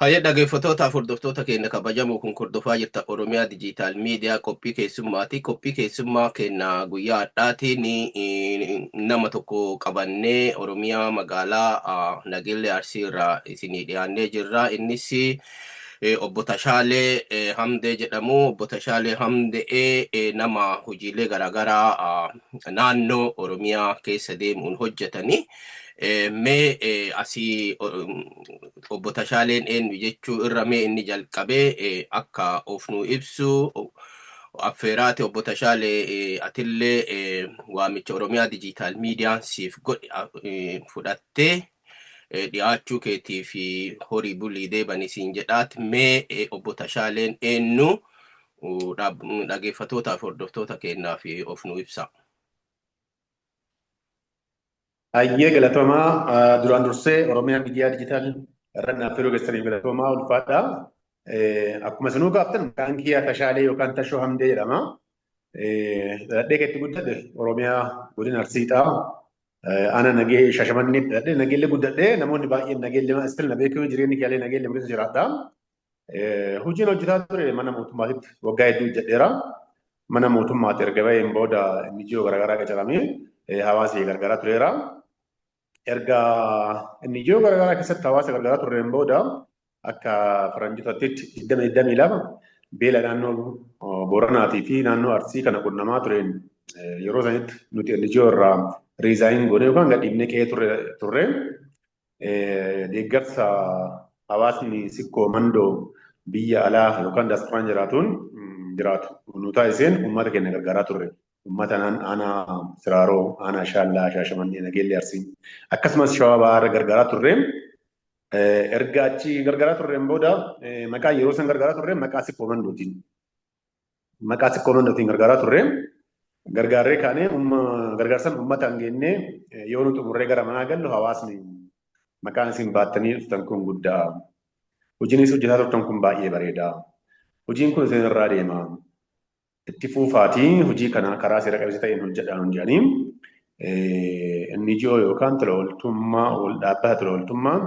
Hayyee, dhaggeeffattootaaf hordoftoota keenya kabajamoo, kun hordofaa jirta Oromiyaa Digital Media qophii keessummaati. Qophii keessummaa keenya guyyaa har'aatiin nama tokko qabannee Oromiyaa magaalaa Nageellee Arsii irraa isinii dhiyaannee jirra. Innis obbo Tashaalee Hamdee jedhamu. Obbo Tashaalee Hamdee nama hojiilee garaagaraa naannoo Oromiyaa keessa deemuun hojjetani. Mee asii obbo Tashaaleen eenyu jechuu irra, mee inni jalqabee akka of nu ibsu affeeraati. Obbo Tashaalee, atillee waamicha Oromiyaa Digital Mediaan siif godhe fudhattee dhiyaachuu keetii fi horii bulii deebanii siin jedhaati. Mee obbo Tashaaleen eenyu, dhaggeeffattootaaf hordoftoota keenyaaf of nu ibsa. Hayyee, galatoomaa. Duraan dursee Oromiyaa Miidiyaa Digital irra naaf yeroo geessaniif galatoomaa, ulfaadha. Akkuma isinuu gaaftan, maqaan kiyyaa Tashaalee yookaan Tashoo Hamdee jedhama. Dhaladhee kan itti guddadhe Oromiyaa godina Arsiidha. Ana nagee Shashamanneetti dhaladhee, Nageellee guddadhee, namoonni baay'een Nageellee still na beeku, jireenyi kiyyaalee Nageellee keessa jiraadha. Hojiin hojjetaa ture mana mootummaatitti waggaa hedduu hojjedheera. Mana mootummaatti erga baheen booda NGO garaagaraa qacaramee hawaasa gargaaraa tureera. Erga NGO garaagaraa keessatti hawaasa gargaaraa turreen booda, akka faranjootaatti 2022 beela naannoo Booranaatii fi naannoo Arsii kana qunnamaa tureen, yeroo sanitti nuti NGO irraa resign goonee yookaan gadhiifnee qe'ee turre. Deeggarsa hawaasni Sikkoo Mandoo biyya alaa yookaan diasporaan jiraatuun jiraatu nu taasiseen uummata keenya gargaaraa turre. Uummata aanaa Siraaroo, aanaa Shaallaa, Shaashamannee, Nageellee Arsii, akkasumas Shawaa Bahaa gargaaraa turre. Erga achi gargaaraa turreen booda, maqaa yeroo san gargaaraa turre maqaa Sikkoo Mandootiin. Maqaa Sikkoo Mandootiin gargaaraa turre. Gargaarree kaanee gargaarsan uummataan geennee yoo nu xumurree gara manaa gallu, hawaasni maqaan isin baattanii dhuftan kun guddaa. Hojiin isin hojjetaa turtan kun baay'ee bareeda. Hojiin kun isin irraa deema. Itti fuufaatii hojii kana karaa seera qabeessa ta'een hojjedhaa nuun jedhanii, NGO yookaan tola ooltummaa, dhaabbata tola ooltummaa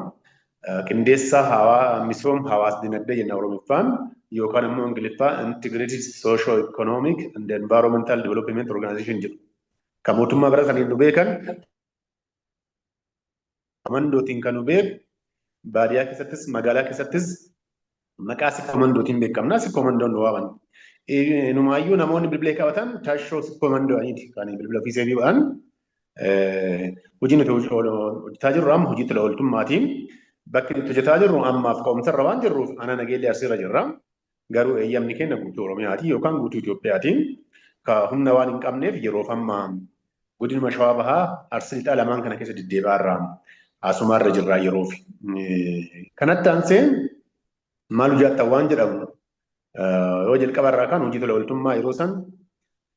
qindeessaa hawaa misooma hawaas dinagdee jenna Oromiffaan, yookaan immoo Ingiliffaa Integrated Socio Economic and Environmental Development Organization jedhu. Kan mootummaa bara saniin nu beekan, Mandootiin kan nu beeku, baadiyyaa keessattis magaalaa keessattis maqaa Sikkoo Mandootiin beekamna. Sikkoo Mandoon nu waaman. Inumaayyuu namoonni bilbila qabatan Tashoo Sikkoo Mandoo kan bilbila ofii seebii godhan. Hojii nuti hojjetaa jirru amma hojii tola ooltummaatiin. Bakki nuti hojjetaa jirru ammaaf ka'umsarra waan jirruuf aanaa Nageellee Arsiirra jirra. Garuu eeyyamni keenya guutuu Oromiyaati yookaan guutuu Itoophiyaati. Ka humna waan hin qabneef yeroof amma godinuma Shawaa Bahaa, Arsii Lixaa lamaan kana keessa deddeebi'aa irraa asumaarra jirra yeroof. Kanatti aansee maal hojjettan waan jedhamu yoo jalqaba irraa kan hojii tola ooltummaa yeroo san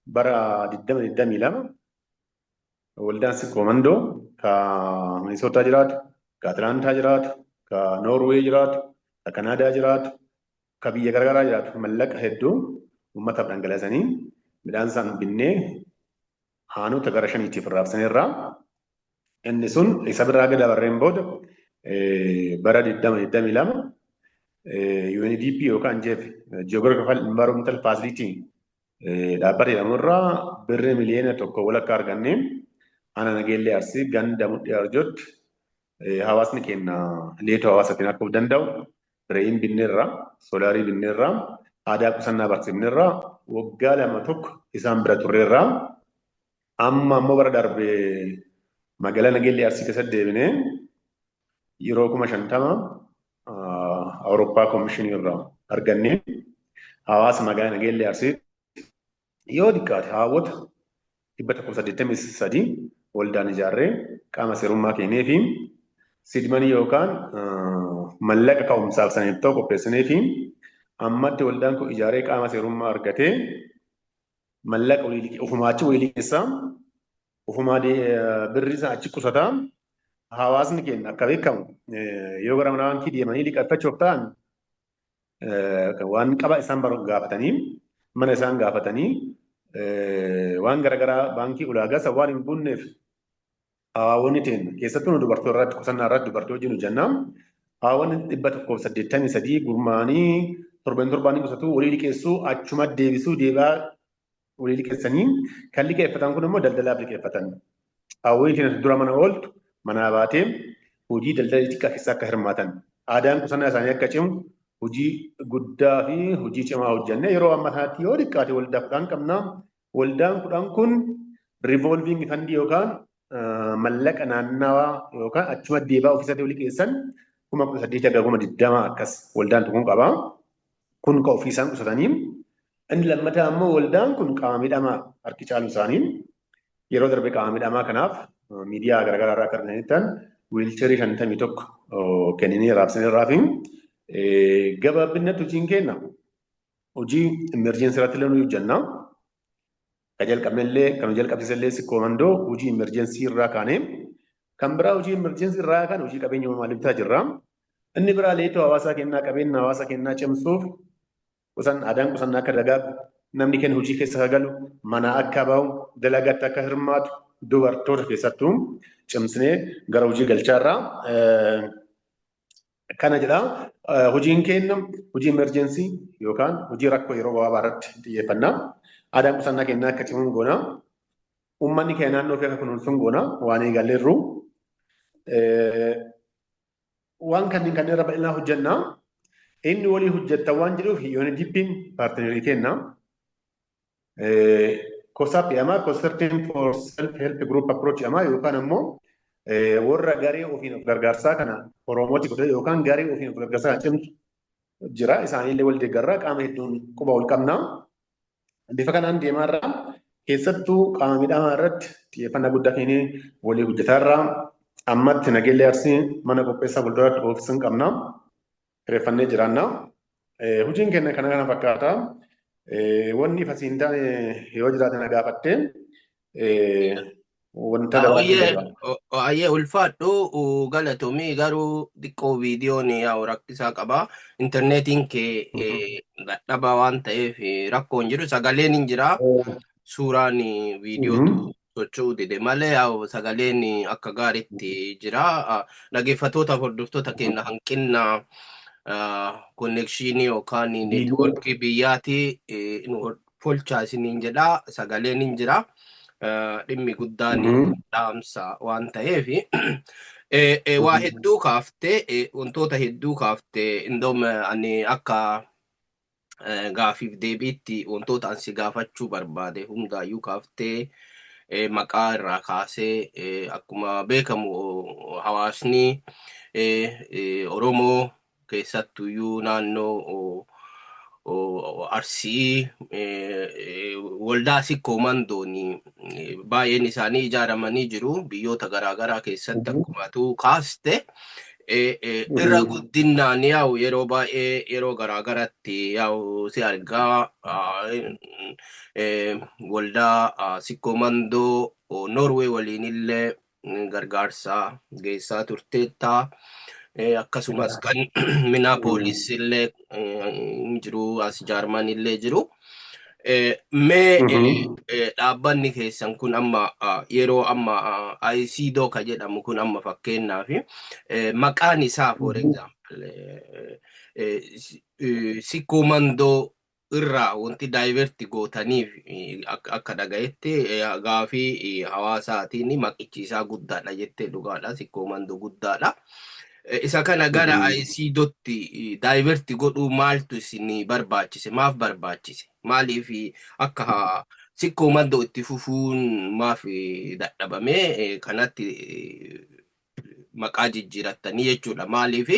bara 2022 waldaan Sikkoo Mandoo ka Minisootaa jiraatu, ka Atlaantaa jiraatu, ka Noorwee jiraatu, ka Kanaadaa jiraatu, ka biyya garaagaraa jiraatu mallaqa hedduu uummataaf dhangalaasanii midhaan isaan binnee aanota gara shaniitiif raabsaneerra. Inni sun isa biraa gad dabarreen booda bara 2022 UNDP yookaan GEF, Geographical Environmental Facility, dhaabbata jedhamu irraa birrii miliyoona 1.5 argannee, aanaa Nageellee Arsii ganda Mudhii Arjootti hawaasni keenya leetoo hawaasaatiin akka of danda'u re'een binneerra, soolaarii binneerra, aadaa qusannaa barsiifneerra, waggaa 2 tokko isaan bira turreerra. Amma ammoo bara darbe magaalaa Nageellee Arsii keessatti deebinee yeroo 50,000 Awurooppaa Koomishinii irraa argannee, hawaasa magaalaa Nageellee Arsii yoo xiqqaate haawwota 183 waldaan ijaarree qaama seerummaa kennee fi seed money yookaan mallaqa ka'umsaaf saniif ta'u qopheessinee fi ammatti waldaan kun ijaaree qaama seerummaa argatee mallaqa ofumaa achi walii liqeessaa, ofumaa birrii sana achi qusataa. Hawaasni keenya akka beekamu yoo gara mana baankii deemanii liqeeffachuuf ta'an, waan qaba isaan gaafatanii, mana isaan gaafatanii, waan garaagaraa baankii ulaagaa isa waan hin guunneef, hawaawonni teenya keessattuu nu dubartoota irratti, qusannaa irratti dubartii wajjin hojjannaa. Haawwan 183 gurmaa'anii torban torbaanii qusatu, walii liqeessuu, achuma deebisuu, deebaa walii liqeessanii kan liqeeffatan kun immoo daldalaaf liqeeffatan. Haawwan keenya dura mana ooltu manaa baatee hojii daldala xiqqaa keessa akka hirmaatan, aadaan qusannaa isaanii akka cimu hojii guddaa fi hojii cimaa hojjenne. Yeroo ammaa kanatti yoo xiqqaate waldaa 10 qabna. Waldaan 10 kun revolving fund yookaan mallaqa naannawaa yookaan achuma deebaa ofiisatti walii qeessan 18,000 haga 20,000 akkas waldaan tokko qaba. Kun kan ofii isaan qusatanii. Inni lammataa immoo waldaan kun qaama miidhamaa harki caalu isaanii. Yeroo darbe qaama miidhamaa kanaaf miidiyaa garaagaraa irraa akka argatanitti wheelchairii 51 kenninee raabsineerraa fi gabaabinatti hojiin kenna. Hojii emergency irratti illee nu hojjenna. Kan jalqabnellee kan nu jalqabsiisellee Sikkoo Mandoo hojii emergency irraa kaanee, kan biraa hojii emergency irraa kan hojii qabeenya uumamaa bitaa jirra. Inni biraa leetoo hawaasaa kennaa, qabeenya hawaasaa kennaa cimsuuf aadaan qusannaa akka dagaagu, namni kenna hojii keessa akka galu, mana akka bahu, dalagatti akka hirmaatu, dubartoota keessattuu cimsinee gara hojii galchaarraa kana jedha. Hojiin keenya hojii emergency yookaan hojii rakkoo yeroo gabaabaa irratti xiyyeeffanna. Aadaan qusannaa kennaa akka cimuun goona. Uummanni keenya naannoo ofii akka kunuunsuun goona waan eegalleerru. Waan kanneen irra bal'inaa hojjenna. Inni walii hojjetta waan jedhuuf UNDP'n partnerii kenna. COSAP jedhama. Consortium for Self Help Group Approach jedhama yookaan immoo warra garee ofiin of gargaarsaa kana Oromooti godhe yookaan garee ofiin of gargaarsaa kana cimsu jira. Isaaniillee wal deeggarraa qaama hedduun quba wal qabna. Bifa kanaan deemaarraa keessattuu qaama miidhamaa irratti xiyyeeffannaa guddaa kennee walii hojjetaarraa ammatti Nageellee Arsii mana qopheessaa fuulduratti oofisiin qabna. Kireeffannee jiraanna. Hojiin keenya kana kana fakkaata. Wanni ifa siin taane yoo jiraate na gaafatte wanta dabalatu. Ayyee, ulfaadhu, galatoomii. Garuu xiqqoo viidiyoon yaa'u rakkisaa qaba. Intarneetiin kee dadhabaa waan ta'eef rakkoon jiru, sagaleen hin jira. Suuraan viidiyootu socho'uu dide malee yaa'u sagaleen akka gaariitti jira. Dhaggeeffattoota, hordoftoota keenya, hanqina connectionii yookaan networkii biyyaati nu folchaa isiniin jedha. Sagaleen hin jira. Dhimmi guddaan dhaamsa waan ta'eef waa hedduu kaaftee, wantoota hedduu kaaftee, indoom ani akka gaafiif deebiitti wantoota ansi gaafachuu barbaade hundaayyuu kaaftee, maqaa irraa kaasee, akkuma beekamu hawaasni Oromoo keessattuyyuu naannoo Arsii waldaa Sikkoo Mandoon baay'een isaanii ijaaramanii jiru biyyoota garaagaraa keessatti akkuma tu kaaste. Irra guddinaan yaa'u yeroo baay'ee yeroo garaagaratti yaa'u si argaa waldaa Sikkoo Mandoo Norway waliin illee gargaarsa geessaa turteetta. Akkasumas kan Minneapolis illee jiru, as Jaarman illee jiru. Mee dhaabbanni keessan kun amma yeroo amma ICDO ka jedhamu kun amma fakkeenyaaf maqaan isaa, for example, Sikkoo Mandoo irraa wanti divert gootaniif akka dhagayetti gaafii hawaasaatiin maqichi isaa guddaadha jettee, dhugaadha, Sikkoo Mandoo guddaadha. Isa kana gara ICDOtti divert godhuu maaltu isin barbaachise? Maaf barbaachise? Maaliif akka Sikkoo Mandoo itti fufuun maaf dadhabame kanatti maqaa jijjiirattanii jechuudha? Maaliif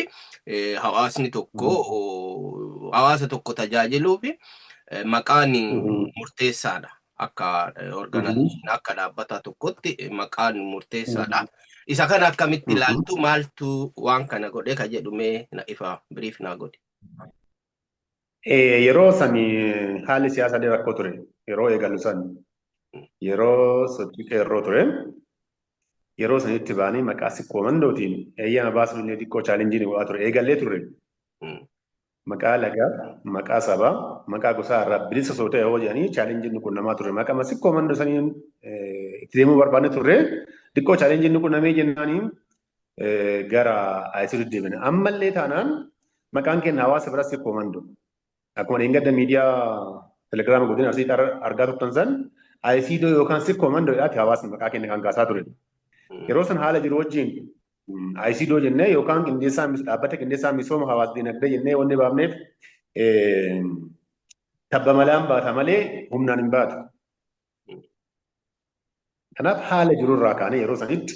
hawaasni tokko hawaasa tokko tajaajiluuf maqaan murteessaadha. Akka organization, akka dhaabbata tokkotti maqaan murteessaadha. Isa kana akkamitti ilaaltu? Maaltu waan kana godhe ka jedhu mee na ifa brief naa godhi. Yeroo sani haalli siyaasaa rakkoo ture. Yeroo eegallu san yeroo sochii qeerroo ture. Yeroo sanitti ba'anii maqaa Sikkoo Mandootiin eeyyama baasuun illee xiqqoo challengeiin godhaa ture. Eegallee turre. Maqaa lagaa, maqaa sabaa, maqaa gosaa irraa bilisa osoo ta'e yoo jedhanii challengeiin nu qunnamaa ture. Maqaa Sikkoo Mandoo saniin itti deemuu barbaanne turre. Xiqqoo challengeiin nu qunnamee jennaanii gara ICD deebine. Ammallee taanaan maqaan keenya hawaasa biratti Sikkoo Mandoo. Akkuma dheengadda miidiyaa Telegiraama godina Arsiitti argaa turtan san ICD yookaan Sikkoo Mandoodhaati hawaasni maqaa keenya kan kaasaa ture. Yeroo san haala jiru wajjin ICD jennee yookaan qindeessaa dhaabbata qindeessaa misooma hawaas dinagdee jennee wanni baafneef tabba malaan baata malee humnaan hin baatu. Kanaaf haala jirurraa kaanee yeroo sanitti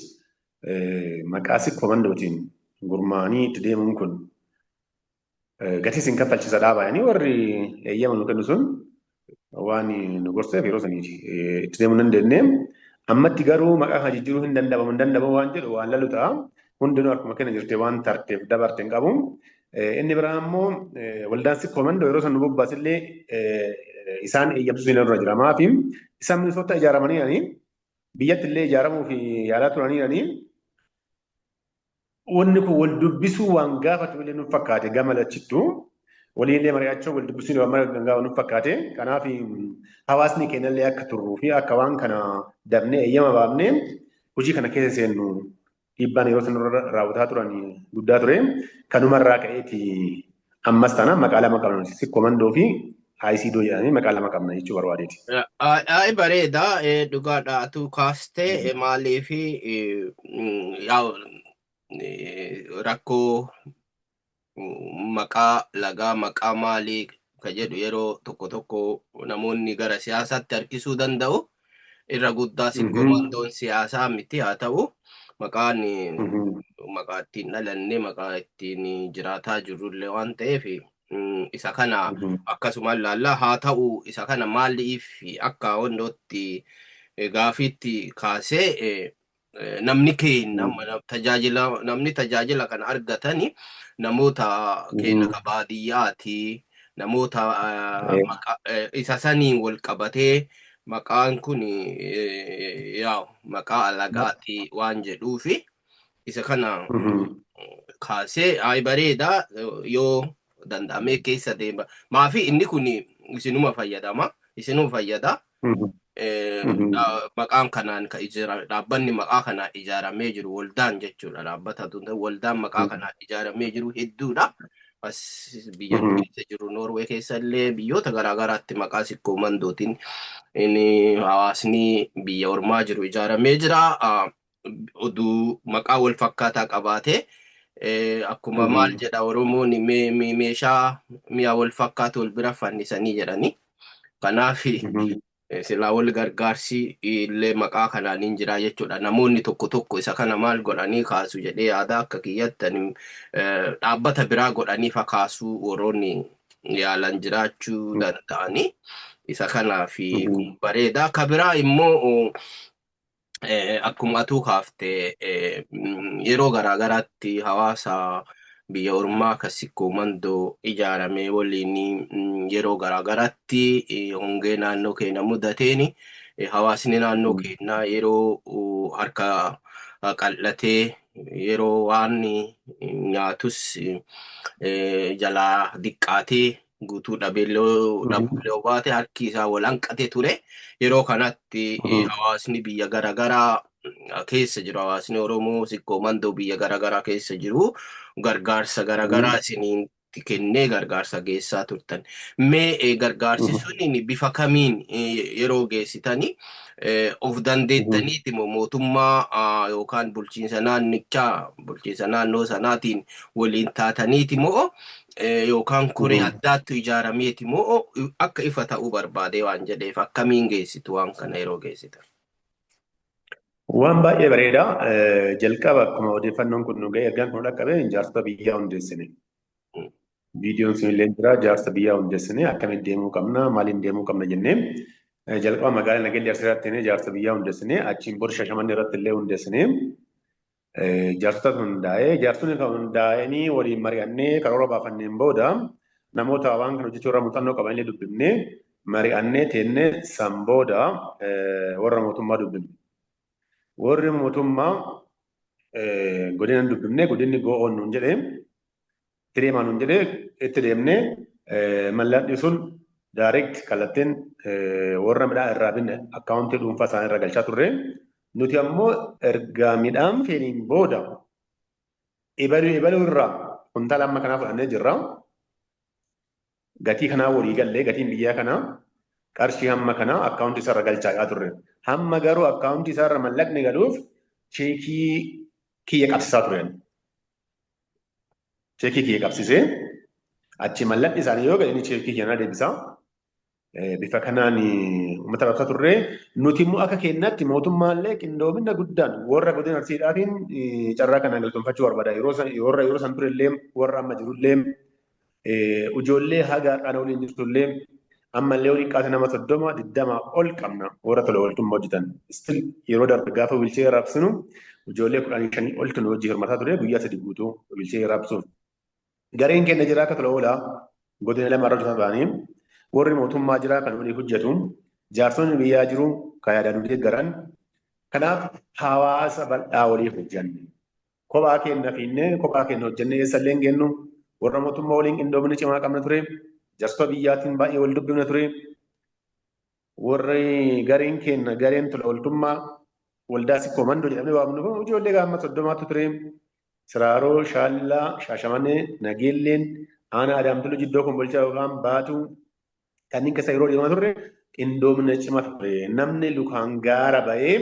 maqaa Sikkoo Mandootiin gurmaa'anii itti deemuun kun gatii isin kaffalchiisa dhaabaa warri eeyyama nu kennu sun waan nu gorseef yeroo saniiti itti deemuu hin dandeenye. Ammatti garuu maqaa kana jijjiiruu hin danda'amu hin danda'amu waan jedhu waan lalu ta'a. Hundinuu akkuma kenna jirte waan tarteef dabarte hin qabu. Inni biraa immoo waldaan Sikkoo Mandoo yeroo san nu bobbaasillee isaan eeyyamsiisuu irra jira. Maafi isaan Minisoota ijaaramanii biyyatti illee ijaaramuu fi yaalaa turanii wanni kun wal dubbisuu waan gaafatu illee nuuf fakkaate gama lachittuu waliin illee mari'achuu wal dubbisuu waan gaafa nuuf fakkaate. Kanaaf hawaasni keenya illee akka turruu fi akka waan kana dabnee eeyyama baafnee hojii kana keessa seennu dhiibbaan yeroo sanarra raawwataa turan guddaa ture. Kanumarraa ka'eeti ammas taanaan maqaa lama qabna, Sikkoo Mandoo fi ICD jedhanii maqaa lama qabna jechuu barbaadeeti. Ay, bareeda, dhugaadha atuu kaastee maaliif rakkoo maqaa lagaa maqaa maalii ka jedhu yeroo tokko tokko namoonni gara siyaasaatti harkisuu danda'u. Irra guddaa Sikkoo Mandoon siyaasaa miti, haa ta'u maqaan maqaa ittiin dhalanne maqaa ittiin jiraataa jirrullee waan ta'eef isa kana akkasuma ilaallaa. Haa ta'u, isa kana maaliif akka wannootti gaafiitti kaasee, namni keenya tajaajila namni tajaajila kana argatani namoota keenya ka baadiyyaati, namoota isa saniin wal qabatee maqaan kun yaa maqaa alagaati waan jedhuufi isa kana kaasee. Ay, bareeda, yoo danda'amee keessa deema. Maafi inni kun isinuma fayyadama, isinuma fayyada. Maqaan kanaan ka dhaabbanni maqaa kanaan ijaaramee jiru waldaan jechuudha. Dhaabbata waldaan maqaa kanaan ijaaramee jiru hedduudha. As biyya keessa jiru, Noorwee keessa illee biyyoota garaagaraatti maqaa Sikkoo Mandootiin inni hawaasni biyya ormaa jiru ijaaramee jira. Oduu maqaa wal fakkaataa qabaatee akkuma maal jedha Oromoon, meeshaa mi'a wal fakkaatu wal bira fannisanii jedhani. Kanaaf silaa wal gargaarsi illee maqaa kanaan hin jira jechuudha. Namoonni tokko tokko isa kana maal godhanii kaasu jedhee yaada. Akka kiyyatti dhaabbata biraa godhanii fakaasuu warroonni yaalan jiraachuu danda'ani. Isa kanaaf kun bareeda. Ka biraa immoo akkuma atuu kaafte yeroo garaagaraatti hawaasa biyya ormaa kan Sikkoo Mandoo ijaaramee waliin yeroo garaagaraatti hongee naannoo keenya mudateen hawaasni naannoo keenyaa yeroo harka qal'atee, yeroo waan nyaatus jalaa diqqaatee, guutuu dhabeellee baate harki isaa wal hanqate ture. Yeroo kanatti hawaasni biyya garaagaraa keessa jiru, hawaasni Oromoo Sikkoo Mandoo biyya garaagaraa keessa jiru gargaarsa garaagaraa isiniin kennee gargaarsa geessaa turtan. Mee gargaarsi sun bifa kamiin yeroo geessitanii, of dandeettaniiti moo mootummaa yookaan bulchiinsa naannichaa, bulchiinsa naannoo sanaatiin waliin taataniiti moo yookaan koree addaattu ijaarameeti moo, akka ifa ta'uu barbaade waan jedheef, akkamiin geessitu waan kana yeroo geessitan? Waan baay'ee bareedaa. Jalqaba akkuma odeeffannoon kun nu ga'e, ergaan kun dhaqqabe, jaarsota biyyaa hundeessine. Viidiyoon sun illee jira. Jaarsa biyyaa hundeessine, akkamitti deemuu qabna, maaliin deemuu qabna jennee jalqaba magaalaa Nageellee Arsii irratti jaarsa biyyaa hundeessine, achiin booda Shashamannee irratti illee hundeessine. Jaarsota hundaa'ee, jaarsonni kan hundaa'anii waliin mari'annee karoora baafanneen booda namoota waan kana hojjechuu irraa muuxannoo qaban illee dubbifnee mari'annee teennee san booda warra mootummaa dubbifne. Warri mootummaa godina dubbifne, godinni go'oon nuun jedhee itti deemaa nuun jedhee, itti deemnee mallaqni sun direct kallattiin warra midhaan irraa binne akkaawuntii dhuunfaa isaanii irra galchaa turre. Nuti ammoo erga midhaan feeniin booda Ebaluu ebaluu irraa kuntaala amma kanaa fudhannee jirra. Gatii kanaa walii gallee gatiin biyyaa kanaa qarshii hamma kanaa akkaawuntii isaarra galchaa turre. Hamma garuu akkaawuntii isaarra mallaqni galuuf cheekii kiyya qabsiisaa ture. Cheekii kiyya qabsiisee achi mallaqni isaanii yoo gale inni cheekii kiyya na deebisa. Bifa kanaan uummata raabsaa turre. Nuti immoo akka keenyatti mootummaallee qindoomina guddaan warra godina Arsiidhaatiin carraa kanaan galtoonfachuu barbaada. Yeroo san turellee, warra amma jirullee, ijoollee haga har'aan waliin jirtullee, ammallee olii qaata nama 30 20 ol qabna warra tola ooltummaa hojjetan. Still yeroo darbe gaafa wheelchair raabsinu ijoollee 15 oltu nu hojii hirmaataa ture guyyaa 3 guutuu wheelchair raabsuuf. Gareen keenya jira akka tola oolaa godina lama irra hojjetan ta'anii, warri mootummaa jira kan walii hojjetu, jaarsonni biyyaa jiru kan yaadaan nu deeggaran. Kanaaf hawaasa bal'aa walii hojjanne. Kophaa keenya fiinnee kophaa keenya hojjennee eessallee hin geennu. Warra mootummaa waliin qindoomina cimaa qabna ture. Jaarsota biyyaatiin baay'ee wal dubbifna ture. Warri gareen keenya, gareen tola ooltummaa waldaa Sikkoo Mandoo jedhamee waamnu kun ijoollee gaama 30tu ture. Siraaroo, Shaallaa, Shaashamannee, Nageelleen, Aanaa Adaamtuluu, Jiddoo, Kombolchaa yookaan Baatuu kanneen keessa yeroo deemaa turre qindoomina cimaa ture. Namni lukaan gaara ba'ee,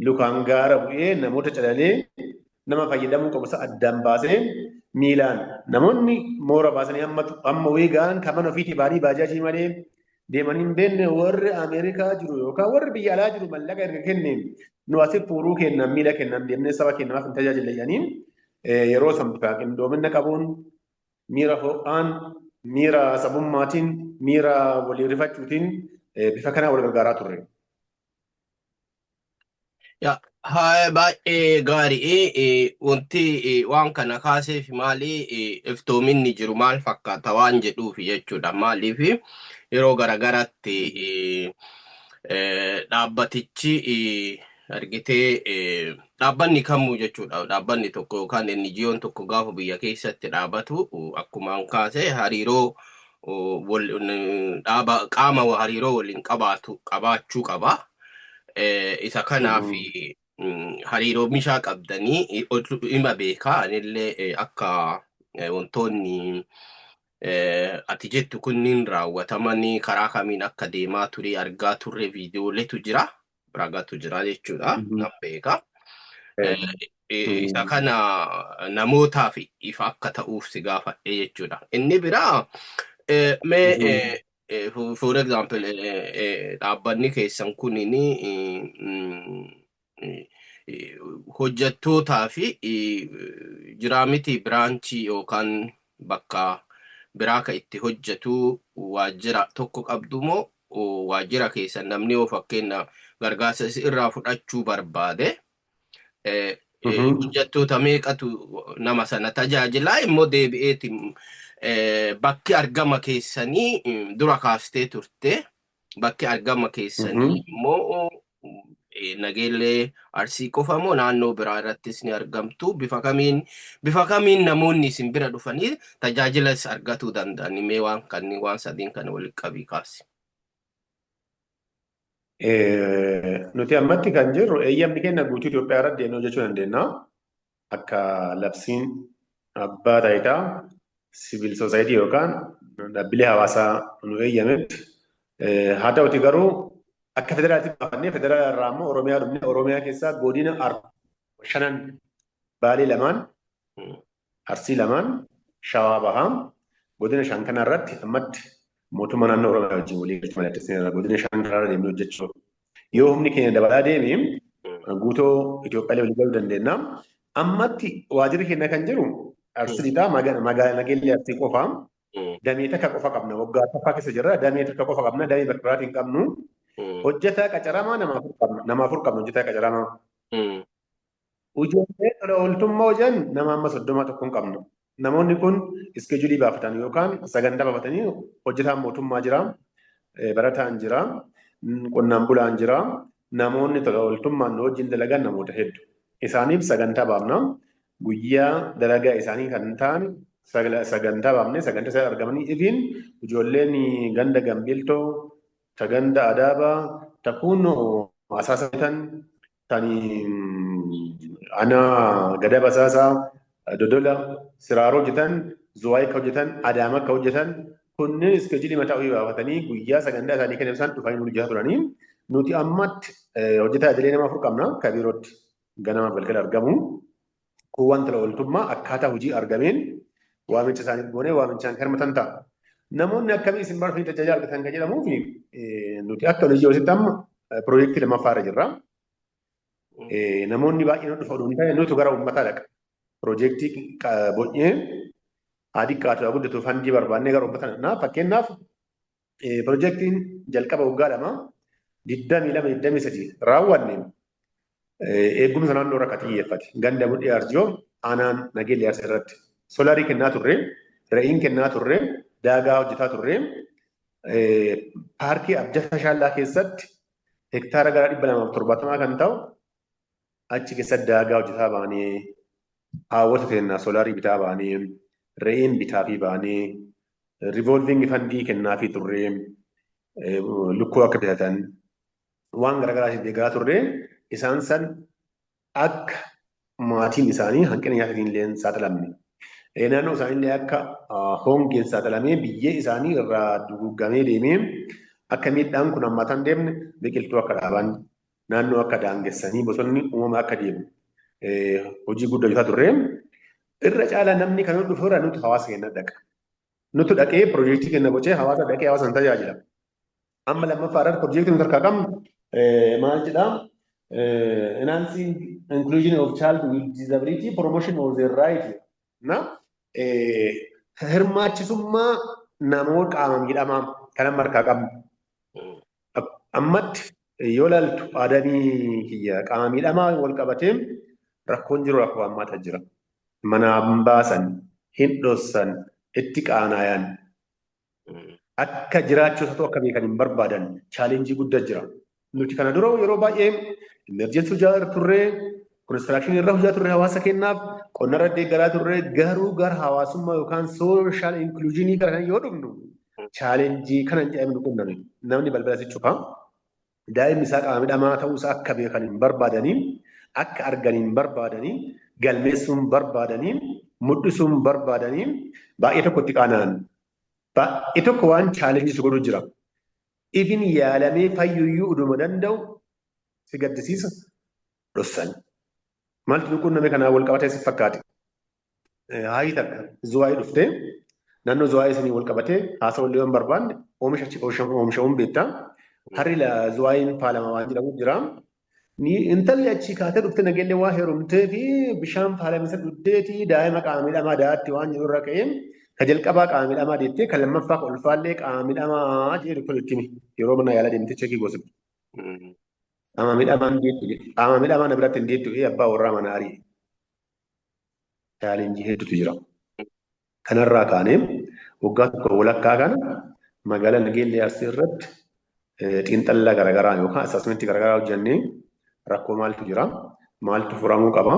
lukaan gaara bu'ee, namoota calalee, nama fayyadamuu qabu isa addaan baasee, miilaan namoonni moora baasanii amma wayii ga'an kan mana ofiitii ba'anii baajaajii malee deemanii hin beekne, warri Ameerikaa jiru yookaan warri biyya alaa jiru mallaqa erga kenne, nu asitti fuuruu kennan, miila kennan deemnee saba keenyaaf hin tajaajille jedhanii, yeroo san bifa qindoomina qabuun, miira ho'aan, miira sabummaatiin, miira walii rifachuutiin bifa kanaan wal gargaaraa turre. Haa, baay'ee gaarii. Wanti waan kana kaaseef maali, iftoominni jiru maal fakkaata waan jedhuuf jechuudha. Maaliif yeroo garagaraatti dhaabbatichi argitee, dhaabbanni kamuu jechuudha. Dhaabbanni tokko yookaan NGO'n tokko gaafa biyya keessatti dhaabatu, akkumaan kaase, hariiroo dhaaba qaama hariiroo waliin qabaatu qabaachuu qaba. Isa kanaaf hariiroo mishaa qabdanii hima beekaa. Anillee akka wantoonni ati jettu kunniin raawwatamanii karaa kamiin akka deemaa ture argaa turre, viidiyooleetu jira, ragatu jira jechuudha, nan beeka. Isa kana namootaaf ifa akka ta'uuf si gaafadhe jechuudha. Inni biraa mee, for example, dhaabbanni keessan kunini hojjettootaa fi jiraamiti branchii yookaan bakka biraa ka itti hojjetu waajjira tokko qabdu moo, waajjira keessan namni yoo fakkeenya gargaarsa irraa fudhachuu barbaade hojjettoota meeqatu nama sana tajaajilaa? Immoo deebi'eeti bakki argama keessanii dura kaastee turte, bakki argama keessanii immoo Nageellee Arsii qofa moo naannoo biraa irrattis ni argamtu? Bifa kamiin namoonni isin bira dhufanii tajaajilas argatuu danda'an? Mee waan kanneen waan sadiin kana walitti qabii kaasi. Nuti ammatti kan jirru eeyyamni keenya guutuu Itoophiyaa irratti deemnee hojjechuu dandeenya. Akka labsiin abbaa taayitaa civil society yookaan dhaabbilee hawaasaa nu eeyyametti. Haa ta'uti garuu akka federaalaatti baafannee, federaala irraa immoo Oromiyaa dhufnee, Oromiyaa keessaa godina shanan, Baalee lamaan, Arsii lamaan, Shawaa Bahaa, godina shan kana irratti ammatti mootummaa naannoo Oromiyaa wajjin walii galchuu mallatteessineerra, godina shan kanarra deemnee hojjechuu. Yoo humni keenya dabalaa deeme guutuu Itoophiyaa walii galuu dandeenya. Ammatti waajirri keenya kan jiru Arsii Lixaa, magaalaa Nageellee Arsii qofa. Damee takka qofa qabna. Waggaa tokko keessa jirra. Damee takka qofa qabna. Damee bakka biraatiin qabnu. Hojjetaa qacaramaa nama 4 qabna. Nama 4 qabna hojjetaa qacaramaa. Ijoollee tola ooltummaa hojjan nama amma 31 hin qabnu. Namoonni kun schedule baafatan yookaan sagantaa baafatanii, hojjetaan mootummaa jira, barataan jira, qonnaan bulaan jira. Namoonni tola ooltummaan nu wajjin dalagan namoota hedduu. Isaaniif sagantaa baafna. Guyyaa dalagaa isaanii kan ta'an sagantaa baafnee sagantaa isaan argamanii, ifiin ijoolleen ganda Gambeeltoo, ta ganda Adaabaa, ta kun asaasatan, tan ana gada basaasaa Dodola, Siraaroo hojjetan, Zuwaayii akka hojjetan, Adaama akka hojjetan kunneen schedule mataa ofii baafatanii guyyaa sagantaa isaanii kan ibsan dhufanii hojjetaa turanii. Nuti ammatti hojjetaa idilee nama 4 qabna kan biirootti ganama galgala argamu. Kun wanta ooltummaa akkaataa hojii argameen waamicha isaaniif goonee waamichaan hirmatan ta'a. Namoonni akkamii isin barfii tajaajila argatan kan jedhamuu fi nuti akka hojii hojjetti amma piroojeektii lammaffaa irra jirra. Namoonni baay'een dhufa oduu hin taane nutu gara uummataa dhaqa. Piroojeektii bocnee haa xiqqaatu haa guddatu fund barbaannee gara uummataa dhaqna. Fakkeenyaaf, piroojeektiin jalqaba waggaa 2 22 23 raawwanne eegumsa naannoo irra kan xiyyeeffate. Ganda Mudhii Arjoo, aanaan Nageellee Arsii irratti solar kennaa turre, re'iin kennaa turre, daagaa hojjetaa turre, paarkii Abjata Shaallaa keessatti hektaara gara 270 kan ta'u achi keessatti daagaa hojjetaa baanee, haawwata kennaa solar bitaa baanee, re'een bitaa fi baanee, revolving fund kennaafii turre, lukkuu akka bitatan waan garaagaraa deeggaraa turre. Isaan san akka maatiin isaanii hanqina nyaataatiin illee hin saaxilamne. Naannoo isaanii illee akka hongeen saaxilamee biyyee isaanii irraa duguuggamee deemee akka miidhaan kun hammaataa hin deemne biqiltuu akka dhaaban, naannoo akka daangessanii bosonni uumama akka deemu hojii guddaa hojjetaa turre. Irra caalaa namni kan dhufu irraa nuti hawaasa keenya dhaqa. Nuti dhaqee piroojeektii keenya bocee hawaasa dhaqee hawaasa hin tajaajila. Amma lammaffaa irratti piroojeektii nuti harkaa qabnu maal jedhaa? Enhancing inclusion of child with disability, promotion of their right. Na hirmaachisummaa namoota qaama miidhamaa kan amma harkaa qabnu. Ammatti yoo ilaaltu aadamii kiyya qaama miidhamaa wal qabatee rakkoon jiru rakkoo hammaata jira. Manaa baasan, hin dhossan, itti qaanaayan. Akka jiraachuu isa akka beekan hin barbaadan, challenge guddaa jira. Nuti kana dura yeroo baay'ee emergency hojjaa turre, construction irra hojjaa turre, hawaasa kennaaf qonna irra deeggaraa turre. Garuu gara hawaasummaa yookaan social inclusion gara kana yoo dhufnu challenge kana hin jedhamne qunname. Namni balbala si cufa. Daa'imni isaa qaama miidhamaa ta'uu isaa akka beekan hin barbaadanii, akka argan hin barbaadanii, galmeessuu hin barbaadanii, mul'isuu hin barbaadanii, baay'ee tokko itti qaana'an. Baay'ee tokko waan challenge si godhu jira. Ifin yaalamee fayyuyyuu uduma danda'u si gaddisiisa dhossan. Maaltu nu qunname kanaan wal qabatee si fakkaate? Haayii takka Zuwaayii dhuftee naannoo Zuwaayii isinii wal qabatee haasawaa illee waan barbaanne oomisha achi oomishamuun beektaa. Harri Zuwaayiin faalama waan jedhamu jira. Intalli achii kaatee dhufte Nageellee waa heerumtee fi bishaan faalame dhugdeeti daa'ima qaama miidhamaa daa'atti waan jedhu irra ka'ee ka jalqabaa qaama miidhamaa deettee, kan lammaffaa ka ulfaallee qaama miidhamaa jedhu kun itti yeroo mana yaalaa deemtee check goosifte. Qaama miidhamaan deettu jedhe. Qaama miidhamaa na biratti hin deettu abbaa warraa mana ari'e. Challenge hedduutu jira. Kanarraa kaanee waggaa tokko walakkaa kana magaalaa Nageellee Arsii irratti xiinxalla garaagaraa yookaan assessment garaagaraa hojjennee rakkoo maaltu jira, maaltu furamuu qaba,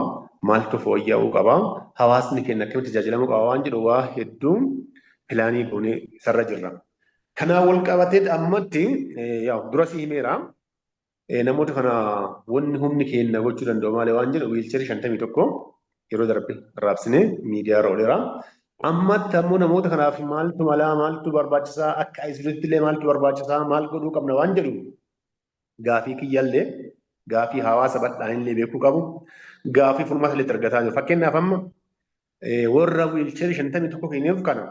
maaltu fooyya'uu qaba, hawaasni keenya akkamitti tajaajilamuu qaba waan jedhu waa hedduu plan goonee isarra jirra. Kanaan wal qabatee ammatti dura si himeera. Namoota kana wanni humni keenya gochuu danda'u maali waan jedhu wheelchair 51 yeroo darbe raabsinee miidiyaa irra ooleera. Ammatti ammoo namoota kanaaf maaltu malaa, maaltu barbaachisaa, akka ICUtti illee maaltu barbaachisaa, maal godhuu qabna waan jedhu gaafii kiyyallee, gaafii hawaasa bal'aan illee beekuu qabu, gaafii furmaata illee argataa jiru. Fakkeenyaaf, amma warra wheelchair 51 kenneef kana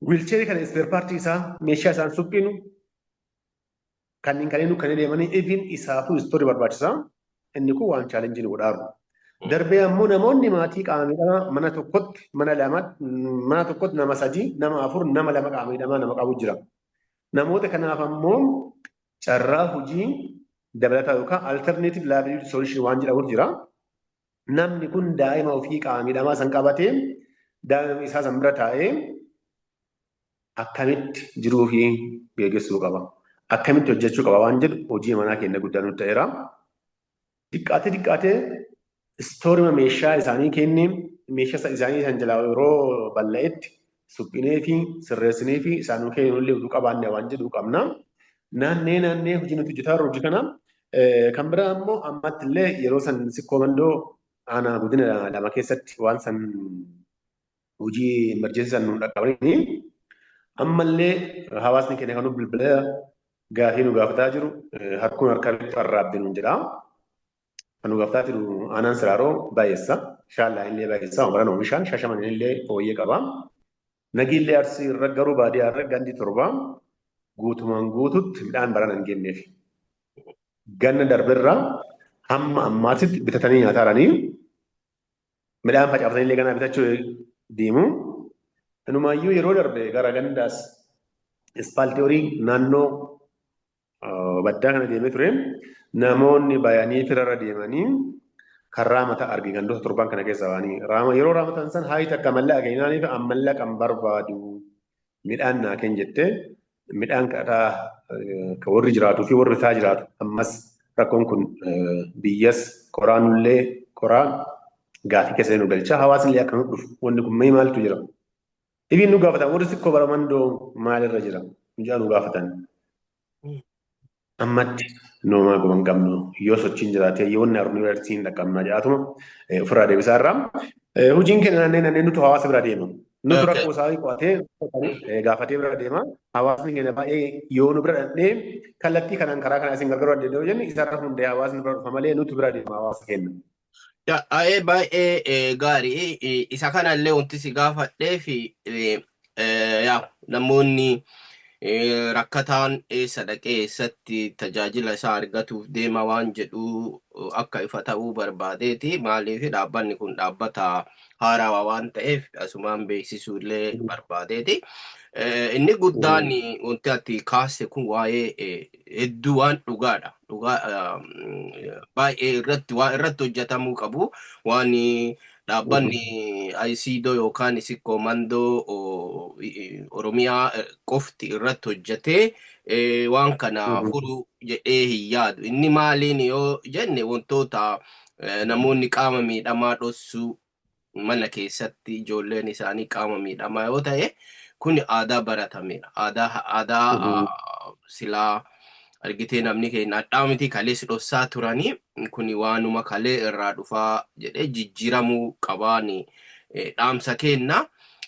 wheelchair kana spare part isaa, meeshaa isaan suphinu kanneen kanneen kanneen deemanii ifin isaafuu store barbaachisaa. Inni kun waan challenge nu godhaaru. Darbee ammoo namoonni maatii qaama miidhamaa mana tokkotti, mana lama, mana tokkotti nama sadii, nama afur, nama lama qaama miidhamaa nama qabu jira. Namoota kanaaf ammoo carraa hojii dabalataa yookaan alternative livelihood solution waan jedhamutu jira. Namni kun daa'ima ofii qaama miidhamaa san qabatee, daa'ima isaa san bira taa'ee akkamitti jiruu fi geggeessuu qaba, akkamitti hojjechuu qaba waan jedhu hojii manaa keenya guddaa nutti ta'eera. Xiqqaatee xiqqaatee store meeshaa isaanii kennee meeshaa isaanii san jalaa yeroo bal'a'etti suphinee fi sirreessinee fi isaan kennullee utuu qabaanne waan jedhu qabna. Naannee naannee hojii nuti hojjetaa jirru hojii kana. Kan biraa immoo ammatti illee yeroo san Sikkoo Mandoo Aanaa godina lama keessatti waan san hojii emergency san nu dhaqqabanii ammallee hawaasni keenya kan nu bilbila gaafii nu gaafataa jiru harkuun harka arraabde nuun jedha. Kan nu gaafataa jiru aanaan Siraaroo baay'eessa. Shaallaa illee baay'eessa. Wamaran oomishaan Shaashamanneen illee fooyyee qaba. Nagiillee Arsii irra garuu baadiyyaa irra gandi 7 guutumaan guututti midhaan barana hin genneef. Ganna darberraa hamma ammaatitti bitatanii nyaataa jiranii midhaan facaafatanii illee ganaa bitachuu deemu. Inumaayyuu yeroo darbe gara gandaas ispaaltii horii naannoo baddaa kana deemee ture. Namoonni bayanii firarra deemanii kan raamata arge gandoota 7 kana keessa ba'anii. Yeroo raamatan san haayi takka mallaqa kennaaniif mallaqa hin barbaadu midhaan naa kenni jettee midhaan kadhataa kan warri jiraatuu fi warri isaa jiraatu ammas rakkoon kun biyyas qoraanullee qoraa gaafii keessa nu galcha hawaasni illee akka nu dhufu wanni kun mee maaltu jira. Dhibiin nu gaafatan warri sikkoo baramandoo maalirra jira jedha nu gaafatan. Ammatti noomaa goban qabnu yoo sochiin jiraate yoo wanni arnu irratti hin dhaqqabnaa jedhaatuma ofirraa deebisaa irraa. Hojiin keenya naannee naannee nutu hawaasa bira deema. Nutu rakkoo isaa qo'atee gaafatee bira deema. Hawaasni keenya baay'ee yoo nu bira dhaqnee kallattii kanaan karaa kanaa isin gargaaruu dandeenya yoo jenne isarra hundee hawaasni bira dhufa malee nutu bira deema hawaasa keenya. Baay'ee baay'ee gaarii. Isa kanallee wanti si gaafadhee fi namoonni rakkataan eessa dhaqee eessatti tajaajila isaa argatuuf deema waan jedhu akka ifa ta'uu barbaadeeti. Maaliif dhaabbanni kun dhaabbata haarawaa waan ta'eef asumaan beeksisuu illee barbaadeeti. Inni guddaan wanti ati kaaste kun waa'ee hedduu waan dhugaadha. Dhugaa baay'ee irratti waan irratti hojjetamuu qabu waan dhaabbanni ICDO yookaan Sikkoo Mandoo Oromiyaa qofti irratti hojjetee waan kana furu jedhee hin yaadu. Inni maaliin yoo jenne wantoota namoonni qaama miidhamaa dhossuu mana keessatti ijoolleen isaanii qaama miidhamaa yoo ta'e kun aadaa baratamedha. Aadaa silaa argitee namni keenya hadhaa miti kalees dhossaa turanii kun waanuma kalee irraa dhufaa jedhee jijjiiramuu qabaani dhaamsa kenna.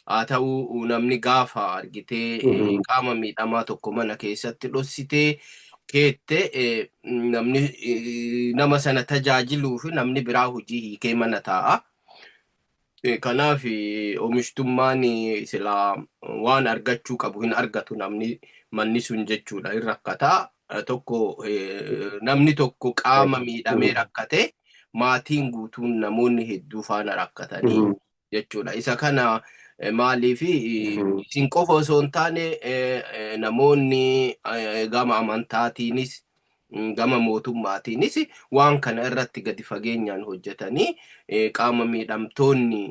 Haa ta'u namni gaafa argitee qaama miidhamaa tokko mana keessatti dhossitee keette namni nama sana tajaajiluu fi namni biraa hojii hiikee mana taa'a. Kanaaf oomishtummaan silaa waan argachuu qabu hin argatu namni manni sun jechuudha hin rakkataa. Tokko namni tokko qaama miidhamee rakkate maatiin guutuun namoonni hedduu faana rakkatanii jechuudha. Isa kana maaliif isin qofa osoo hin taane namoonni gama amantaatiinis gama mootummaatiinis waan kana irratti gadi fageenyaan hojjetanii qaama miidhamtoonni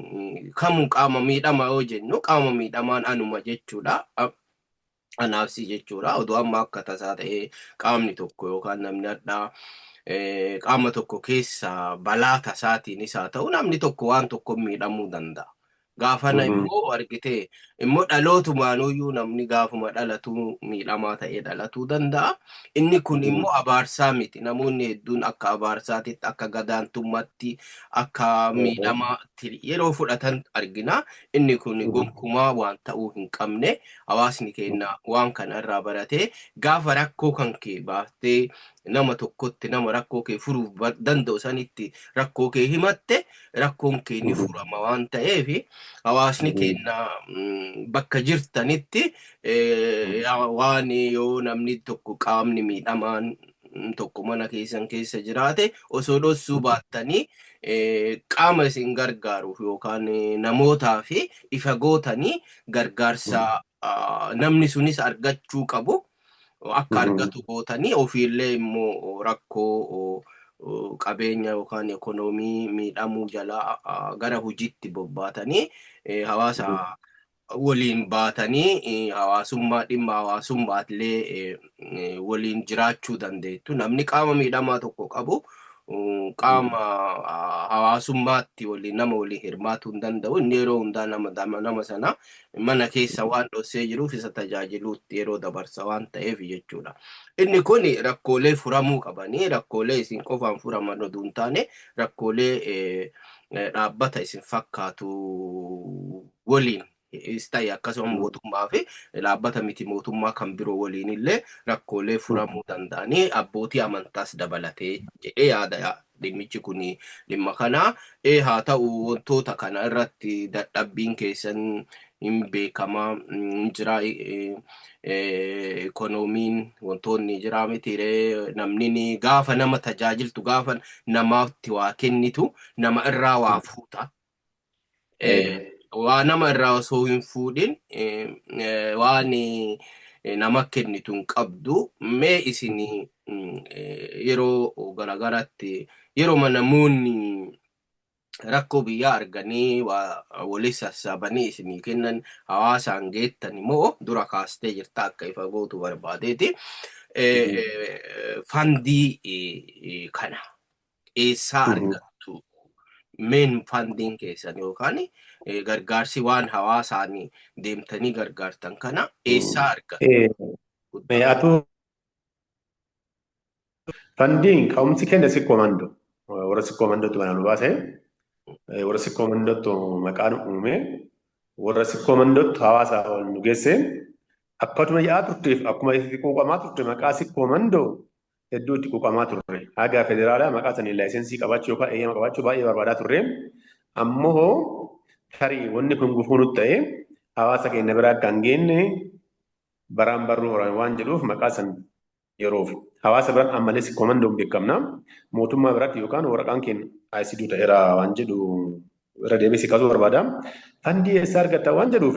kamuu qaama miidhama yoo jennu qaama miidhamaan anuma jechuudha. Anaafsi jechuudha. Oduu amma akka tasaa ta'ee qaamni tokko yookaan namni addaa qaama tokko keessa balaa tasaatiinis haa ta'u namni tokko waan tokko miidhamuu danda'a. Gaafana immoo argitee immoo dhalootumaanuyyuu namni gaafuma dhalatu miidhamaa ta'ee dhalatuu danda'a. Inni kun immoo abaarsaa miti. Namoonni hedduun akka abaarsaatitti, akka gadaantummaatti, akka miidhamaatti yeroo fudhatan argina. Inni kun gonkumaa waan ta'uu hin qabne hawaasni keenya waan kana irraa baratee gaafa rakkoo kan kee baaftee nama tokkotti nama rakkoo kee furuuf danda'u sanitti rakkoo kee himatte rakkoon kee ni furama waan ta'eef hawaasni keenya bakka jirtanitti waan yoo namni tokko qaamni miidhamaan tokko mana keessan keessa jiraate osoo dhossuu baattanii qaama isin gargaaruuf yookaan namootaa fi ifa gootanii gargaarsa namni sunis argachuu qabu akka argatu gootanii ofiillee immoo rakkoo qabeenya yookaan ekonoomii miidhamuu jalaa gara hojiitti bobbaatanii hawaasa waliin baatanii hawaasummaa dhimma hawaasummaallee waliin jiraachuu dandeettu. Namni qaama miidhamaa tokko qabu Qaama hawaasummaatti waliin nama waliin hirmaatuu hin danda'u. Inni yeroo hundaa nama sana mana keessa waan dhossee jiruuf isa tajaajiluutti yeroo dabarsa waan ta'eef jechuudha. Inni kun rakkoolee furamuu qabanii, rakkoolee isin qofaan furaman oduu hin taane, rakkoolee dhaabbata isin fakkaatu waliin is ta'e, akkasuma mootummaa fi dhaabbata miti mootummaa kan biroo waliin illee rakkoolee furamuu danda'anii, abbootii amantaas dabalatee jedhee yaada. Dhimmichi kun dhimma kana haa ta'u, wantoota kana irratti dadhabbiin keessan hin beekamaa hin jira. Ikoonomiin wantoonni jira miti, namni gaafa nama tajaajiltu, gaafa namaatti waa kennitu, nama irraa waa fuuta. Waa nama irraa osoo hin fuudhin waan nama kennitu hin qabdu. Mee isin yeroo garagaraatti, yeroo namoonni rakkoo biyyaa arganii waa walii sassaabanii isinii kennan, hawaasaan geettan immoo dura kaastee jirta, akka ifa gootu barbaadeeti. Fandii kana eessaa argattu? Meen fandiin keessan yookaan gargaarsi waan hawaasaan deemtanii gargaartan kana eessaa argattu? Atu fandiin ka'umsi keenya Sikkoo Mandoo. Warra Sikkoo Mandootti mana nu baase. Warra Sikkoo Mandootti maqaa nu uume. Warra Sikkoo Mandootti hawaasa ol nu geesse. Akkatuma yaa'aa turteef, akkuma itti quuqamaa turte, maqaa Sikkoo Mandoo hedduu itti quuqamaa turre. Haga federaalaa maqaa sanii laayisensii qabaachuu yookaan eeyyama qabaachuu baay'ee barbaadaa turre. Ammoo tarii wanni kun gufuu nutti ta'e, hawaasa keenya biraa akka hin geenye baraan barruu horan waan jedhuuf, maqaa san yeroof hawaasa biraan ammallee Sikkoo Mandoon beekamna. Mootummaa biratti yookaan waraqaan keenya ICD ta'eera waan jedhu irra deebi'ee si kaasuu barbaada. Fandii eessaa argatta waan jedhuuf,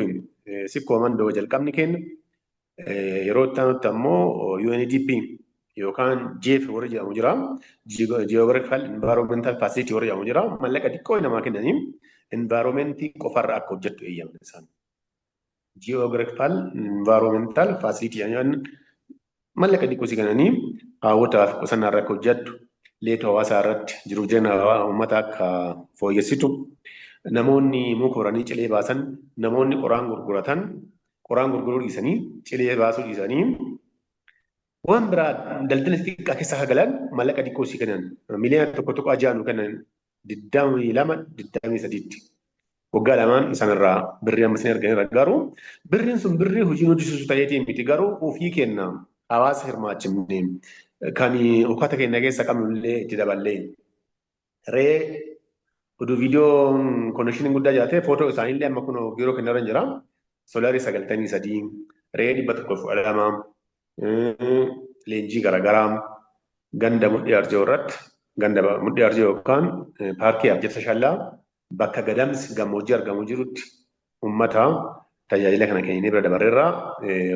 Sikkoo Mandoo jalqabni keenya, yeroo itti aanutti ammoo UNDP yookaan GEF warri jedhamu jira. Geographical Environmental Facility warri jedhamu jira. Mallaqa xiqqoo namaa kennanii environmentii qofarra akka hojjettu eeyyaman isaan. Geographical Environmental Facility jedhan, mallaqa xiqqoo si kennanii hawwataaf qusannaa irra akka hojjettu, leetoo hawaasaa irratti jiruuf jireenya uummataa akka fooyyessitu, namoonni muka horanii cilee baasan, namoonni qoraan gurguratan, qoraan gurguruu dhiisanii, cilee baasuu dhiisanii, waan biraa daldala xixiqqaa keessa akka galan mallaqa xiqqoo si kennan. Miliyoona 1.6 nu kennan 22 23tti. Waggaa lamaan isaan irraa birrii amma isin arganirra, garuu birriin sun birrii hojii nu hojjisiisu ta'eetii miti, garuu ofii kenna hawaasa hirmaachifne, kan uffata keenya keessa qabnu illee itti daballee, re'ee oduu viidiyoo connectioniin guddaa jiraate footoo isaaniillee amma kun biiroo kennarra jira. Soolaarii 93, re'ee 112, leenjii garaagaraa ganda Mudhii Arjoo irratti, ganda Mudhii Arjoo yookaan paarkii Abjata Shallaa bakka Gadamsi gammoojjii argamu jirutti uummata tajaajila kana kennee bira dabarreerra.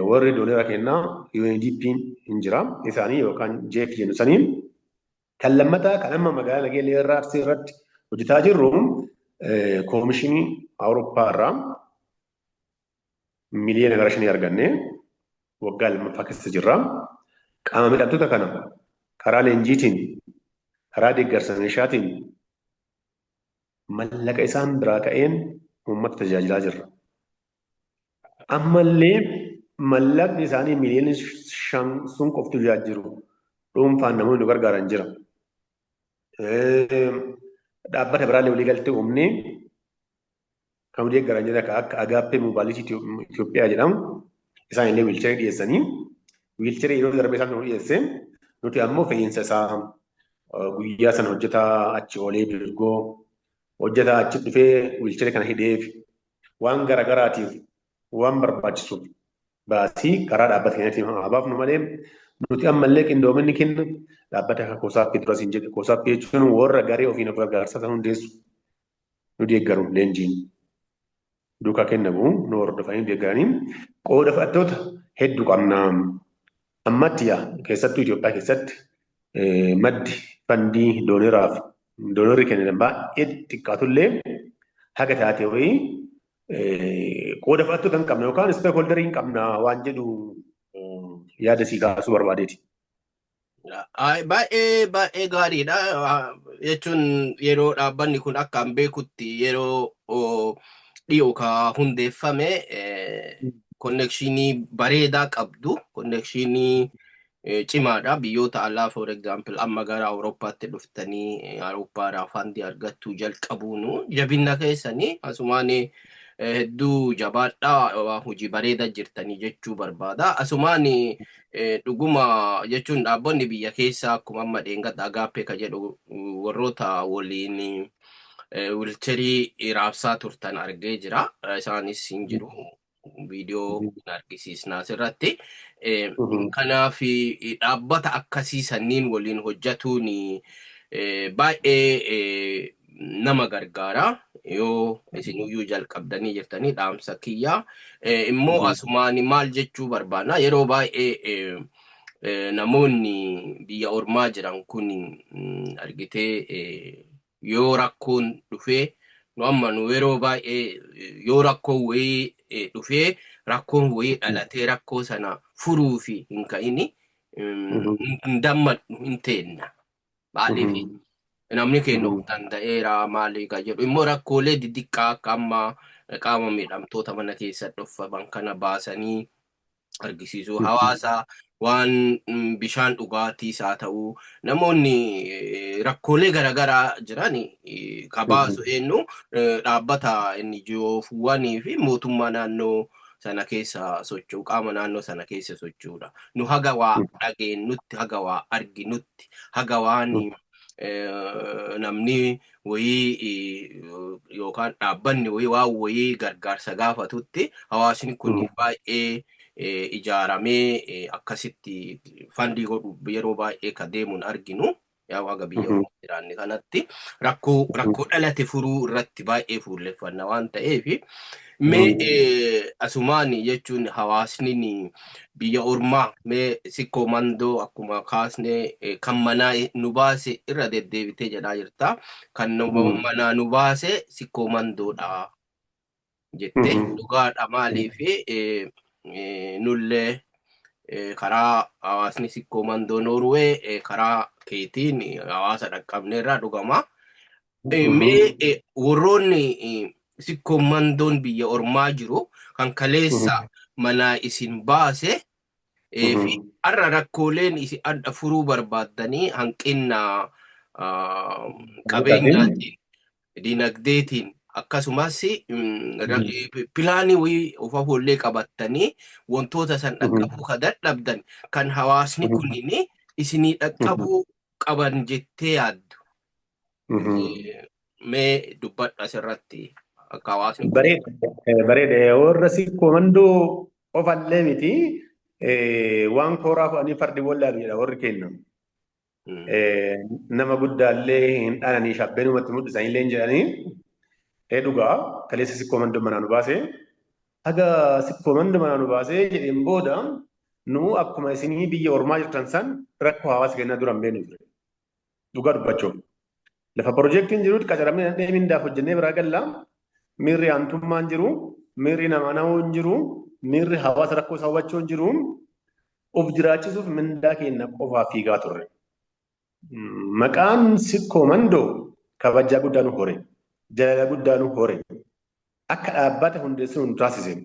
Warri doonera kennaa UNDP hin jira isaanii yookaan GEF jennu sanii. Kan lammataa, kan amma magaalaa Nageellee irraa Arsii irratti hojjetaa jirru, koomishinii Awurooppaa irraa miliyoona gara 5 arganne, waggaa lammaffaa keessa jirra. Qaama miidhamtoota kana karaa leenjiitiin, karaa deeggarsa meeshaatiin, mallaqa isaan biraa ka'een uummata tajaajilaa jirra. Ammallee mallaqni isaanii miliyoona 5 sun qoftu jiru. Dhuunfaan namoonni nu gargaaran jira. Dhaabbata biraallee walii galtee uumnee kan deeggaran jira, akka Agaappee Moobaayilii Itoophiyaa jedhamu. Isaan illee wheelchairii dhiyeessanii, wheelchairii yeroo darbe isaan nu dhiyeesse, nuti ammoo fe'iinsa isaa guyyaa sana hojjetaa achi oolee birgoo hojjetaa achi dhufee wheelchairii kana hidheef, waan garagaraatiif waan barbaachisuuf baasii karaa dhaabbata keenyaatiin haa baafnu malee, nuti ammallee qindoominni kenna dhaabbata akka Koosaappii dura siin jedhe. Koosaappii jechuun warra garee ofiin of gargaarsa san hundeessu nu deeggaru, leenjiin duukaa kennamu nu hordofanii deeggaranii qooda fudhattoota hedduu qabna. Ammatti yaa keessattuu Itoophiyaa keessatti maddi fandii dooneraaf doonerri kennan baay'ee xiqqaatullee, haga taate wayii qooda fudhattoota hin qabna yookaan stakeholderii hin qabna waan jedhu yaada sii kaasuu barbaadeeti. Baay'ee baay'ee gaariidha. Jechuun yeroo dhaabbanni kun akka an beekutti yeroo dhiyoo ka hundeeffame, connection bareedaa qabdu, connection cimaadha. Biyyoota alaa, for example, amma gara Awurooppaatti dhuftanii Awurooppaadhaa fund argachuu jalqabuunu jabina keessanii asumaan hedduu jabaadhaa, hojii bareedaa jirtanii jechuu barbaada. Asumaan dhuguma jechuun dhaabbonni biyya keessaa akkuma amma dheengadha Agaappee ka jedhu warroota waliin wheelchair raabsaa turtan argee jira. Isaanis hin jiru. Viidiyoo hin argisiisna asirratti. Kanaaf dhaabbata akkasii sanniin waliin hojjetuun baay'ee nama gargaara. Yoo isinuyyuu jalqabdanii jirtanii, dhaamsa kiyya. Immoo asumaan maal jechuu barbaadna? Yeroo baay'ee namoonni biyya ormaa jiran kun argitee yoo rakkoon dhufee, nu amma nu yeroo baay'ee yoo rakkoon wayii dhufee, rakkoon wayii dhalatee, rakkoo sana furuu fi hin ka'ini hin dammadhu, hin teenna. Maaliif namni keenya of danda'eera maali ka jedhu, immoo rakkoolee didiqqaa akka amma qaama miidhamtoota mana keessa dhoffaman kana baasanii argisiisuu, hawaasa waan bishaan dhugaatiis haa ta'uu, namoonni rakkoolee garaagaraa jiran ka baasu eenyu? Dhaabbata NGO-wwanii fi mootummaa naannoo sana keessa socho'u, qaama naannoo sana keessa socho'udha. Nu haga waa dhageenyutti, haga waa arginutti, haga waan namni wayii yookaan dhaabbanni wayii waan wayii gargaarsa gaafatutti hawaasni kun baay'ee ijaaramee akkasitti fund godhu yeroo baay'ee ka deemuun arginu. Yaa haga biyya Oromoo jiraanne kanatti rakkoo dhalate furuu irratti baay'ee fuulleffanna waan ta'eef, mee asumaan jechuun hawaasni biyya ormaa, mee Sikkoo Mandoo akkuma kaasne kan manaa nu baase irra deddeebitee jedhaa jirta. Kan manaa nu baase Sikkoo Mandoodha jette, dhugaadha. Maaliif nullee karaa hawaasni Sikkoo Mandoo Noorwee karaa keetiin hawaasa dhaqqabneerraa dhugama. Mee warroonni Sikkoo Mandoon biyya ormaa jiru kan kaleessa manaa isin baase fi har'a rakkooleen isin adda furuu barbaaddanii hanqina qabeenyaatiin, dinagdeetiin, akkasumas plan wayii of afoollee qabattanii wantoota san dhaqqabuu ka dadhabdan, kan hawaasni kunniin isinii dhaqqabuu qaban jettee yaaddu. Mee dubbadhu asirratti akka hawaasni kun. Bareeda, bareeda. Warra Sikkoo Mandoo qofallee miti, waan kooraa fe'anii fardi wallaalu jedha warri kenna. Nama guddaallee hin dhaananii shabbeenumatti mul'isanillee hin jedhanii. Dhugaa kaleessa Sikkoo Mandoo manaa nu baase. Haga Sikkoo Mandoo manaa nu baasee jedheen booda nu akkuma isinii biyya ormaa jirtan san rakkoo hawaasa keenyaa dura hin beeknu ture. Dhugaa dubbachuuf. Lafa piroojeektiin jirutti qacaramee dhaqnee mindaaf hojjennee biraa galla. Miirri aantummaan jiru, miirri nama nahuu hin jiru, miirri hawaasa rakkoo isaa hubachuu hin jiru. Of jiraachisuuf mindaa keenya qofaa fiigaa turre. Maqaan Sikkoo Mandoo kabajaa guddaa nu hore. Jaalala guddaa nu hore. Akka dhaabbata hundeessuu nu taasise.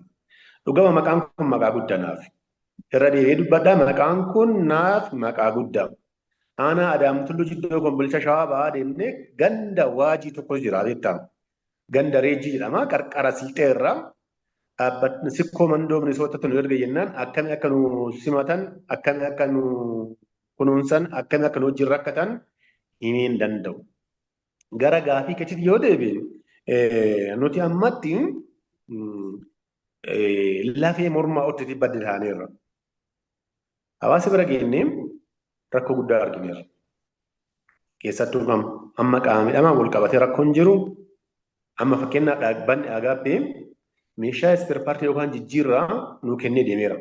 Dhugama maqaan kun maqaa guddaa naaf. Irra deebi'ee dubbadhaa, maqaan kun naaf maqaa guddaa. Aanaa Adaamtulluu Jiddoo Kombolcha Shawaa ba'aa deemnee ganda Waajii tokko jira beektaa. Ganda Reejjii jedhama, qarqara Silxee irraa. Dhaabbatni Sikkoo Mandoo Minisootatti nu erga jennaan akkamii akka nu simatan, akkamii akka nu kunuunsan, akkamii akka nu wajjin rakkatan himee hin danda'u. Gara gaafii keetti yoo deebi'e, nuti ammatti lafee mormaa olitti badde taaneerra. Hawaasa bira geennee rakkoo guddaa argineerra. Keessattuu amma qaama miidhamaa wal qabatee rakkoon jiru, amma fakkeenyaaf dhaabbanni Agaappee meeshaa spare part yookaan jijjiirraa nuu kennee deemeera.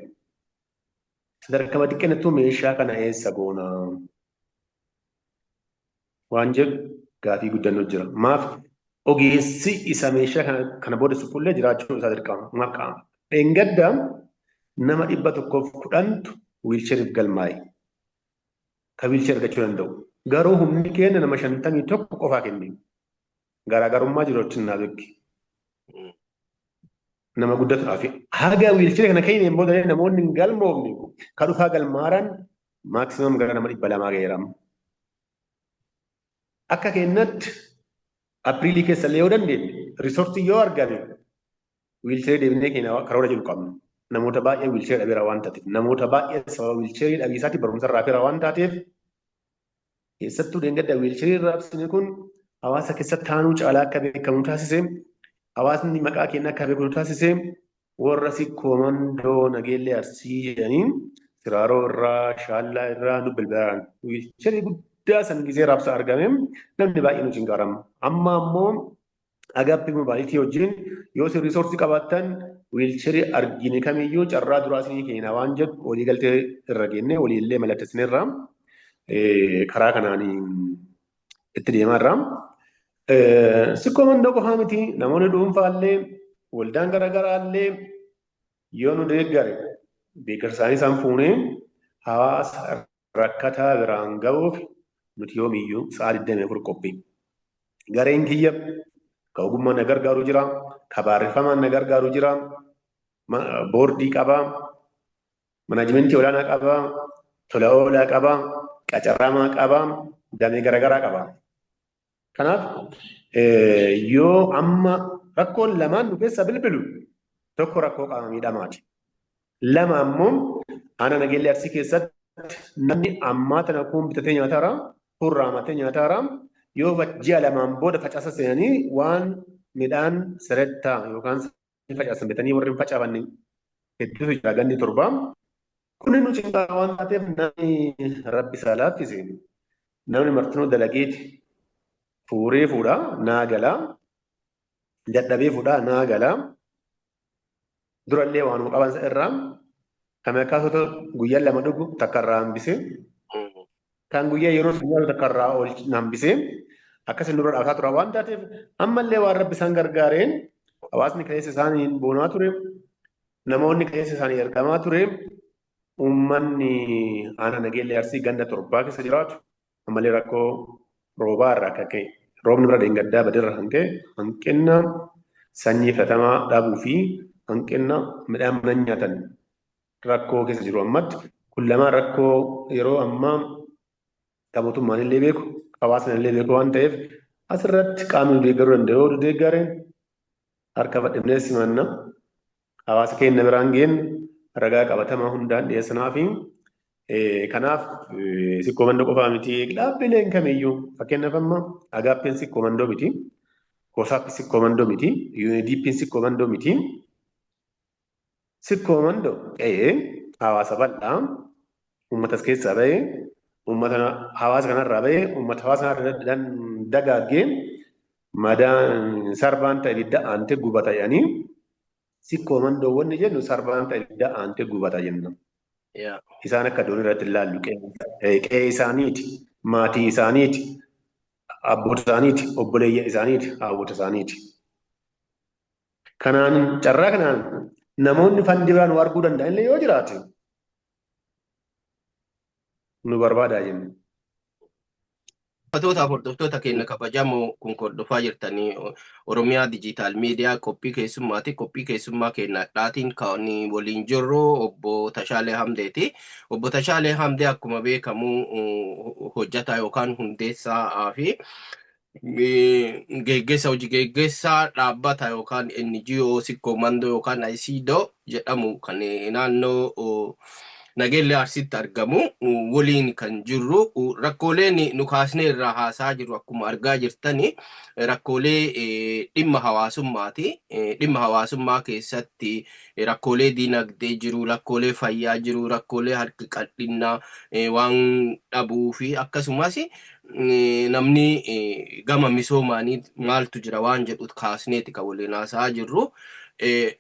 Sadarkaa xiqqeenattuu meeshaa kana eessa goona? Waan jedhu gaafii guddannoo jira. Maaf ogeessi isa meeshaa kana booda suphullee jiraachuu isaa dirqama. Maaf qaama. Dheengadda nama 110tu wheelchairiif galmaa'e. Ka wheelchair argachuu danda'u. Garuu humni keenya nama 51 qofaa kenne. Garaagarummaa jiru wajjin naa beeki. Nama guddatuudhaaf. Haga wheelchair kana kenneen booda namoonni hin galmoofne ka dhufaa galmaaraan maximum gara nama 200 ga'eera. Akka keenyatti Apriilii keessa illee yoo dandeenye, resource yoo argame, wheelchair deebinee keenya karoora jiru qabna. Namoota baay'ee wheelchair dhabeera waan taateef, namoota baay'ee sababa wheelchair dhabiisaatti barumsa irraa hafeera waan taateef, keessattuu deenggadda wheelchair raabsine kun hawaasa keessatti taanuu caalaa akka beekamu taasise, hawaasni maqaa keenya akka beekamu taasise. Warra Sikkoo Mandoo Nageellee Arsii jedhanii Siraaroo irraa, Shaallaa irraa nu bilbilaan wheelchair guddaa san gisee raabsa argame namni baay'ee nu cinqarama. Amma ammoo Agape Mobility wajjin yoo isin resource qabaattan wheelchair argine kamiyyuu carraa duraa isinii kenna waan jedhu waliigaltee irra geenne, waliillee mallatteessineerra, karaa kanaan itti deemaa irra. Sikkoo Mandoo qofaa miti, namoonni dhuunfaallee waldaan garaagaraallee yoo nu deeggare, deeggarsaanii isaan fuunee hawaasa rakkataa biraan gahuuf nuti yoomiyyuu sa'a 24 qophii. Gareen kiyya ka ogummaan na gargaaru jira, ka barreeffamaan na gargaaru jira, boordii qaba, management olaanaa qaba, tola oolaa qaba, qacaramaa qaba, damee garaagaraa qaba. Kanaaf yoo amma rakkoon lamaan nu keessa bilbilu, tokko rakkoo qaama miidhamaati. Lama ammoo aanaa Nageellee Arsii keessatti namni ammaa tana kun bitatee nyaataara, kun raamatee nyaataara, yoo ji'a 2n booda facaasa seenanii waan midhaan serettaa yookaan facaasan bitanii warri hin facaafanne hedduutu jira gandi 7. Kunni nu cinqaa waan taateef, namni Rabbi isaa laaffise, namni martinuu dalageeti fuuree fuudha naa galaa, dadhabee fuudha naa galaa. Durallee waanuma qaban irraa kan akkaatota guyyaa 2 dhugu takka irraa hambisee, kan guyyaa yeroo sun nyaatu takka irraa ol hambisee akkasin dura dhaabataa tura waan taateef, ammallee waan Rabbi isaan gargaareen hawaasni keessa isaaniin boonaa ture, namoonni keessa isaanii ergamaa ture, uummanni aanaa Nageellee Arsii ganda 7 keessa jiraatu ammallee rakkoo roobaa irraa akka ka'e, roobni bira dheengaddaa badirra kan ka'e, hanqina sanyii filatamaa dhabuu fi hanqina midhaan mana nyaatan rakkoo keessa jiru ammatti. Kun lamaan rakkoo yeroo ammaa kan mootummaan illee beeku, hawaasni illee beeku waan ta'eef, asirratti qaamni nu deeggaruu danda'u yoo nu deeggare harka bal'ifnee simanna. Hawaasa keenya biraan geenne ragaa qabatamaa hundaan dhiyeessanaa fi kanaaf Sikkoo Mandoo qofaa miti, dhaabbileen kamiyyuu, fakkeenyaaf amma Agaappeen Sikkoo Mandoo miti, Kosaappi Sikkoo Mandoo miti, UNDP'n Sikkoo Mandoo miti. Sikkoo Mandoo qe'ee hawaasa bal'aa uummatas keessaa bahee, uummata hawaasa kanarraa bahee, uummata hawaasa kanarraa dagaaggee, madaan sarbaan ta'e ibidda aantee gubata jedhanii, Sikkoo Mandoo wanni jennu sarbaan ta'e ibidda aantee gubata jenna. Isaan akka doonii irratti ilaallu qe'ee isaaniiti, maatii isaaniiti, abboota isaaniiti, obboleeyyan isaaniiti, haawwota isaaniiti. Kanaan carraa kanaan namoonni fund biraa nu arguu danda'an illee yoo jiraate nu barbaadaa jenna. Hordoftoota hordoftoota keenya kabajamoo, kun hordofaa jirtanii Oromiyaa Digital Media qophii keessummaati. Qophii keessummaa keenya dhaatiin kan waliin jirru obbo Tashaalee Hamdeeti. Obbo Tashaalee Hamdee akkuma beekamu hojjetaa yookaan hundeessaa fi geggeessa, hojii geggeessaa dhaabbata yookaan NGO Sikkoo Mandoo yookaan ICDO jedhamu kan naannoo Nageellee Arsiitti argamu waliin kan jirru. Rakkooleen nu kaasnee irraa haasaa jirru akkuma argaa jirtani rakkoolee dhimma hawaasummaati. Dhimma hawaasummaa keessatti rakkoolee diinagdee jiru, rakkoolee fayyaa jiru, rakkoolee harki qal'innaa waan dhabuu fi akkasumas namni gama misoomaanii maaltu jira waan jedhu kaasneeti kan waliin haasaa jirru.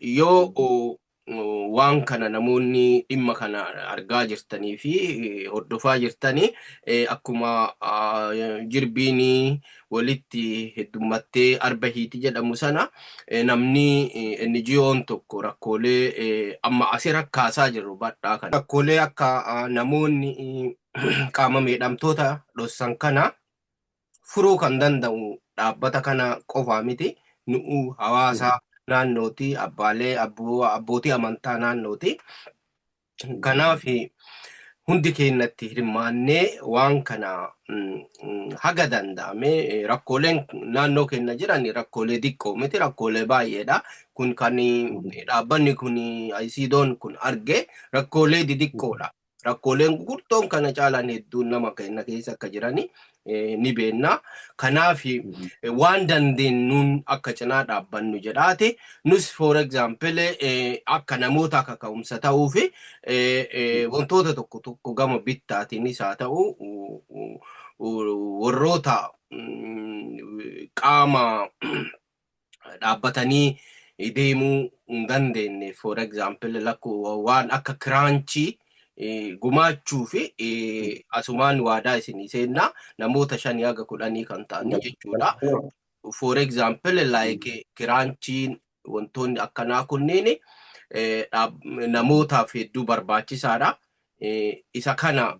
Yoo Waan kana namoonni dhimma kana argaa jirtanii fi hordofaa jirtanii, akkuma jirbiin walitti heddummattee arba hiiti jedhamu sana, namni NGO'n tokko rakkoolee amma asirra kaasaa jirru badhaa kana. Rakkoolee akka namoonni qaama miidhamtoota dhossan kana furuu kan danda'u dhaabbata kana qofaa miti. Nu'u hawaasa naannooti, abbaalee abbootii amantaa naannooti. Kanaaf hundi keenyatti hirmaannee waan kana haga danda'ame, rakkooleen naannoo keenya jiran rakkoolee xiqqoo miti, rakkoolee baay'eedha. Kun kan dhaabbanni kun ICDO'n kun arge rakkoolee xixiqqoodha. Rakkooleen gurguddoon kana caalaan hedduun nama keenya keessa akka jiran ni beekna. Kanaaf waan dandeenyuun akka cinaa dhaabbannu jedhaati. Nus, for example, akka namoota kaka'umsa ta'uu fi wantoota tokko tokko gama bittaatiinis haa ta'u, warroota qaama dhaabbatanii deemuu hin dandeenye, for example, lakkoo waan akka kiraanchii gumaachuu fi asumaan waadaa isinii seennaa, namoota 5 haga 10 kan ta'anii jechuudha. For example, like kiraanchiin, wantoonni akkanaa kunneen namootaaf hedduu barbaachisaadha. Isa kana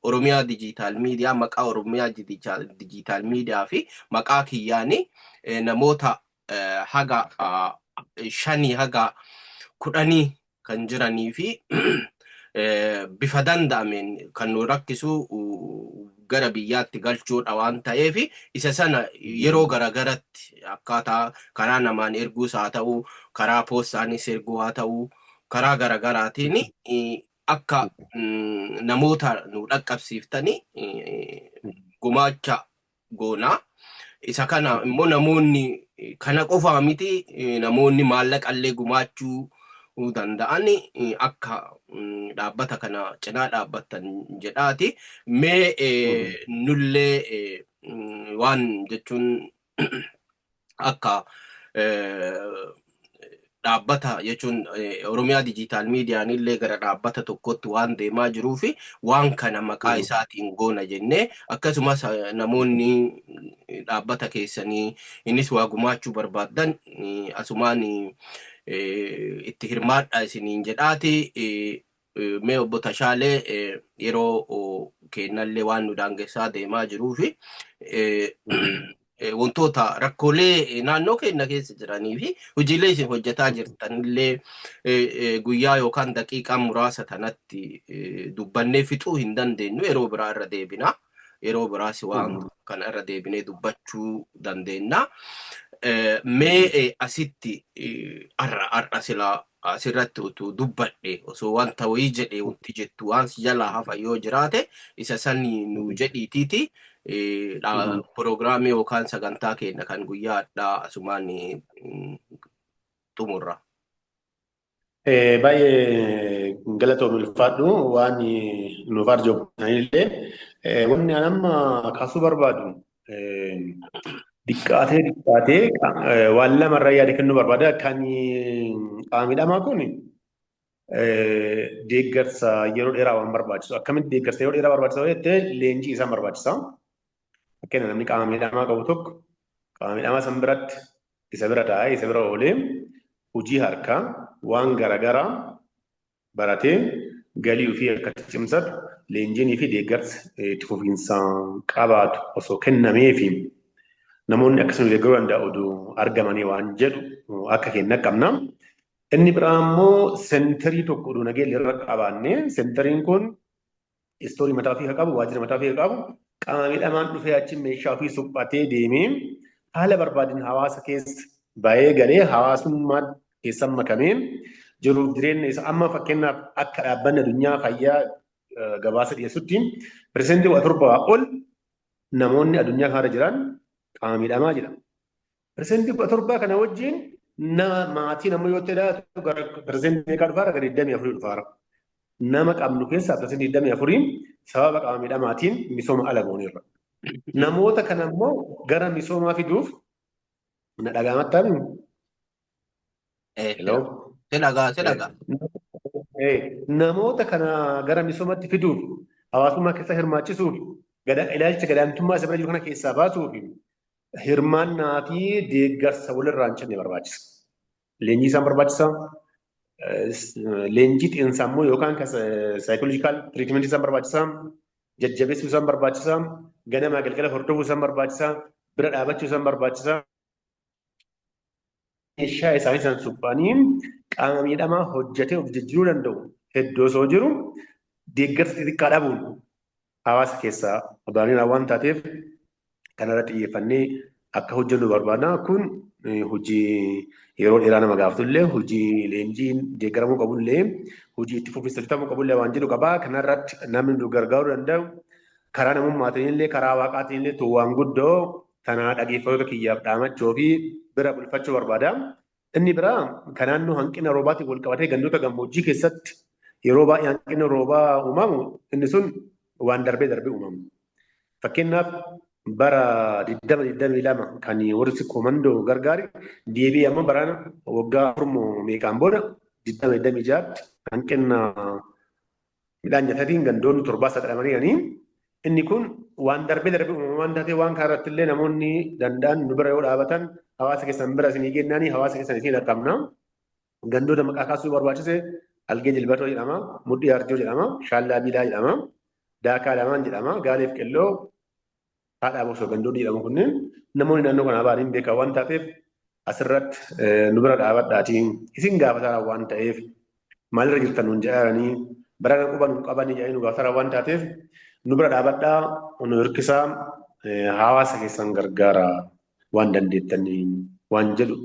Oromiyaa Digital Media, maqaa Oromiyaa Digital Media fi maqaa kiyyaanii namoota haga 5 haga 10 kan jiranii fi bifa danda'ameen kan nu rakkisu gara biyyaatti galchuudha waan ta'eef, isa sana yeroo garagaratti akkaataa karaa namaan erguus haa ta'u, karaa poostaanis erguu haa ta'u, karaa garagaraatiin akka namoota nu dhaqqabsiiftanii gumaacha goonaa. Isa kana immoo namoonni kana qofaa miti, namoonni maallaqallee gumaachuu danda'an akka dhaabbata kana cinaa dhaabbattan jedhaati. Mee nullee waan jechuun akka dhaabbata jechuun Oromiyaa Digital Mediaan illee gara dhaabbata tokkotti waan deemaa jiruu fi waan kana maqaa isaatiin goona jennee, akkasumas namoonni dhaabbata keessanii innis waa gumaachuu barbaaddan asumaan itti hirmaadha isiniin jedhaati. Mee obbo Tashaalee, yeroo kennallee waan nu daangessaa deemaa jiruu fi wantoota rakkoolee naannoo keenya keessa jiranii fi hojiilee isin hojjetaa jirtanillee guyyaa yookaan daqiiqaa muraasa tanatti dubbannee fixuu hin dandeenyu, yeroo biraa irra deebina. Yeroo biraas waan kana irra deebinee dubbachuu dandeenya. Mee asitti har'a silaa asirratti utuu dubbadhe, osoo wanta wayii jedhe wanti jettu waan si jalaa hafa yoo jiraate, isa sani nu jedhiitiiti piroogiraamii yookaan sagantaa keenya kan guyyaa har'aa asumaan xumurra. Baay'ee galatoomi, ulfaadhu, waan nuuf arjoomtanillee. Wanni an amma kaasuu barbaadu, diqqaatee diqqaatee waan lamarra yaada kennuu barbaada. Kan qaama miidhamaa kun deeggarsa yeroo dheeraa waan barbaachisu. Akkamitti deeggarsa yeroo dheeraa barbaachisa yoo jette, leenjii isaan barbaachisa. Fakkeenya, namni qaama miidhamaa qabu tokko qaama miidhamaa san biratti isa bira taa'ee, isa bira oolee, hojii harkaa waan garaagaraa baratee galii ofii akka cimsatu leenjiinii fi deeggarsi itti fufiinsaan qabaatu osoo kennameefi namoonni akkasuma deeggaruu danda'u oduu argamanii waan jedhu akka kenna qabna. Inni biraa immoo centerii tokko oduu nageenya irra qabaanne, centeriin kun istoorii mataa ofii qabu, waajjira mataa ofii qabu, qaama miidhamaan dhufee achi meeshaa ofii suphatee deemee haala barbaadin hawaasa keessa bahee galee hawaasummaa keessa makamee jiruuf jireenya isa amma, fakkeenyaaf, akka dhaabbanni addunyaa fayyaa gabaasa dhiyeessutti 17% ol namoonni addunyaa kanarra jiran qaama miidhamaa jira. 17% kana wajjin nama maatiin ammoo yoo ta'e gara persentii meeqaa dhufaara? Gara 24 dhufaara. Nama qabnu keessaa 24% sababa qaama miidhamaatiin misooma ala gooniirra. Namoota kana immoo gara misoomaa fiduuf na dhaga'amattaa? Hello. Si dhagaa, si dhagaa. Namoota kana gara misoomatti fiduuf, hawaasummaa keessa hirmaachisuuf, ilaalcha gadaantummaa isa bira jiru kana keessaa baasuuf hirmaannaa fi deeggarsa walirraa hin cinne barbaachisa. Leenjii isaan barbaachisa. Leenjii xiinsammuu yookaan psychological treatmentii isaan barbaachisa. Jajjabeessuu isaan barbaachisa. Ganamaa galgala hordofuu isaan barbaachisa. Bira dhaabachuu isaan barbaachisa. Meeshaa isaanii isaan suphanii qaama miidhamaa hojjetee of jijjiiruu danda'u hedduu osoo jiru deeggarsa xixiqqaa dhabuun hawaasa keessaa baay'inaan waan taateef kanarratti xiyyeeffannee akka hojjennu barbaadna. Kun hojii yeroo dheeraa nama gaafatullee, hojii leenjiin deeggaramuu qabullee, hojii itti fufiinsa hojjetamuu qabullee waan jedhu qabaa. Kanarratti namni nu gargaaruu danda'u karaa namummaatiin illee karaa waaqaatiin illee waan guddoo tanaa dhaggeeffattoota kiyyaaf dhaamachuu fi bira bulfachuu barbaada. Inni biraa kan naannoo hanqina roobaatiin wal qabatee gandoota gammoojjii keessatti yeroo baay'ee hanqina roobaa uumamu, inni sun waan darbee darbee uumamu. Fakkeenyaaf, bara 2022 kan warri koomandoo gargaare deebi'ee amma barana waggaa 4 meeqaan booda 2026tti hanqina midhaan nyaataatiin gandoonni 7 saaxilamanii. Inni kun waan darbee darbee uumamu waan taatee, waan kana irratti illee namoonni danda'an nu bira yoo dhaabatan hawaasa keessan bira isinii kennaanii hawaasa keessan isin dhaqqabna. Gandoota maqaa kaasuu barbaachise Algee Jilbatoo jedhama, Mudhii Arjoo jedhama, Shaallaa Biilaa jedhama, Daakaa Lamaan jedhama, Gaaleef Qelloo, Haadhaa Bosoo gandoonni jedhamu kunneen namoonni naannoo kanaa ba'anii beekan waan taateef asirratti nu bira dhaabadhaatii isin gaafataa waan ta'eef, maalirra jirtan nuun jedhanii, barana quba nu qabanii jedhanii nu gaafataa waan taateef, nu bira dhaabadhaa, nu hirkisaa, hawaasa keessan gargaara waan dandeettanii waan jedhu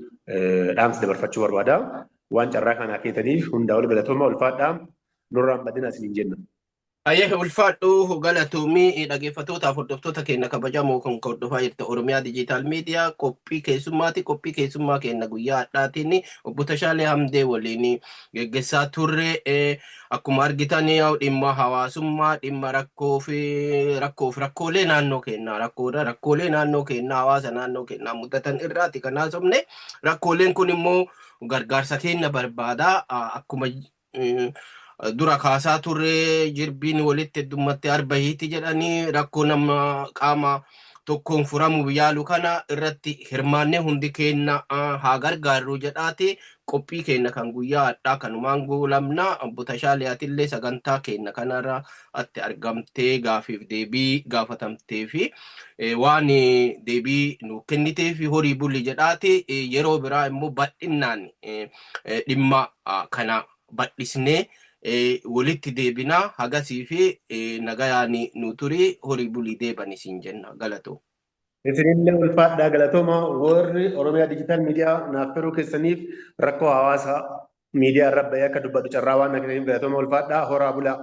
dhaamsa dabarfachuu barbaada. Waan carraa kanaa kennitaniif hundaa ol galatooma, ulfaadhaa, nurraan badina isiniin jenna. Ayyee, ulfaadhu, galatoomii. Dhaggeeffattootaaf hordoftoota keenya kabajamoo kan hordofaa jirtu Oromiyaa Digital Media qophii keessummaati. Qophii keessummaa keenya guyyaa har'aatiin obbo Tashaalee Hamdee waliin geggeessaa turre. Akkuma argitan dhimma hawaasummaa, dhimma rakkoo fi rakkoof rakkoolee naannoo keenyaa, rakkoodha. Rakkoolee naannoo keenyaa, hawaasa naannoo keenyaa mudatan irraati kan haasofne. Rakkooleen kun immoo gargaarsa keenya barbaada. Akkuma dura kaasaa turre, jirbiin walitti heddummatte arba hiiti jedhanii, rakkoo nama qaama tokkoon furamu yaalu kana irratti hirmaannee hundi keenya haa gargaarru jedhaati qophii keenya kan guyyaa har'aa kanumaan goolabna. Obbo Tashaalee, atillee sagantaa keenya kanarra atti argamtee gaafiif deebii gaafatamtee fi waan deebii nu kennitee fi horii bulli jedhaati, yeroo biraa immoo bal'innaan dhimma kana bal'isnee walitti deebinaa. Hagasii fi nagayaan nu turi, horii bulii, deeban isin jenna, galatoo. Isinillee ulfaadhaa, galatooma. Warri Oromiyaa Digital Media naaf feruu keessaniif, rakkoo hawaasaa miidiyaa irra bahee akka dubbatu carraa waan na kennaniif galatooma, ulfaadhaa, horaa bulaa.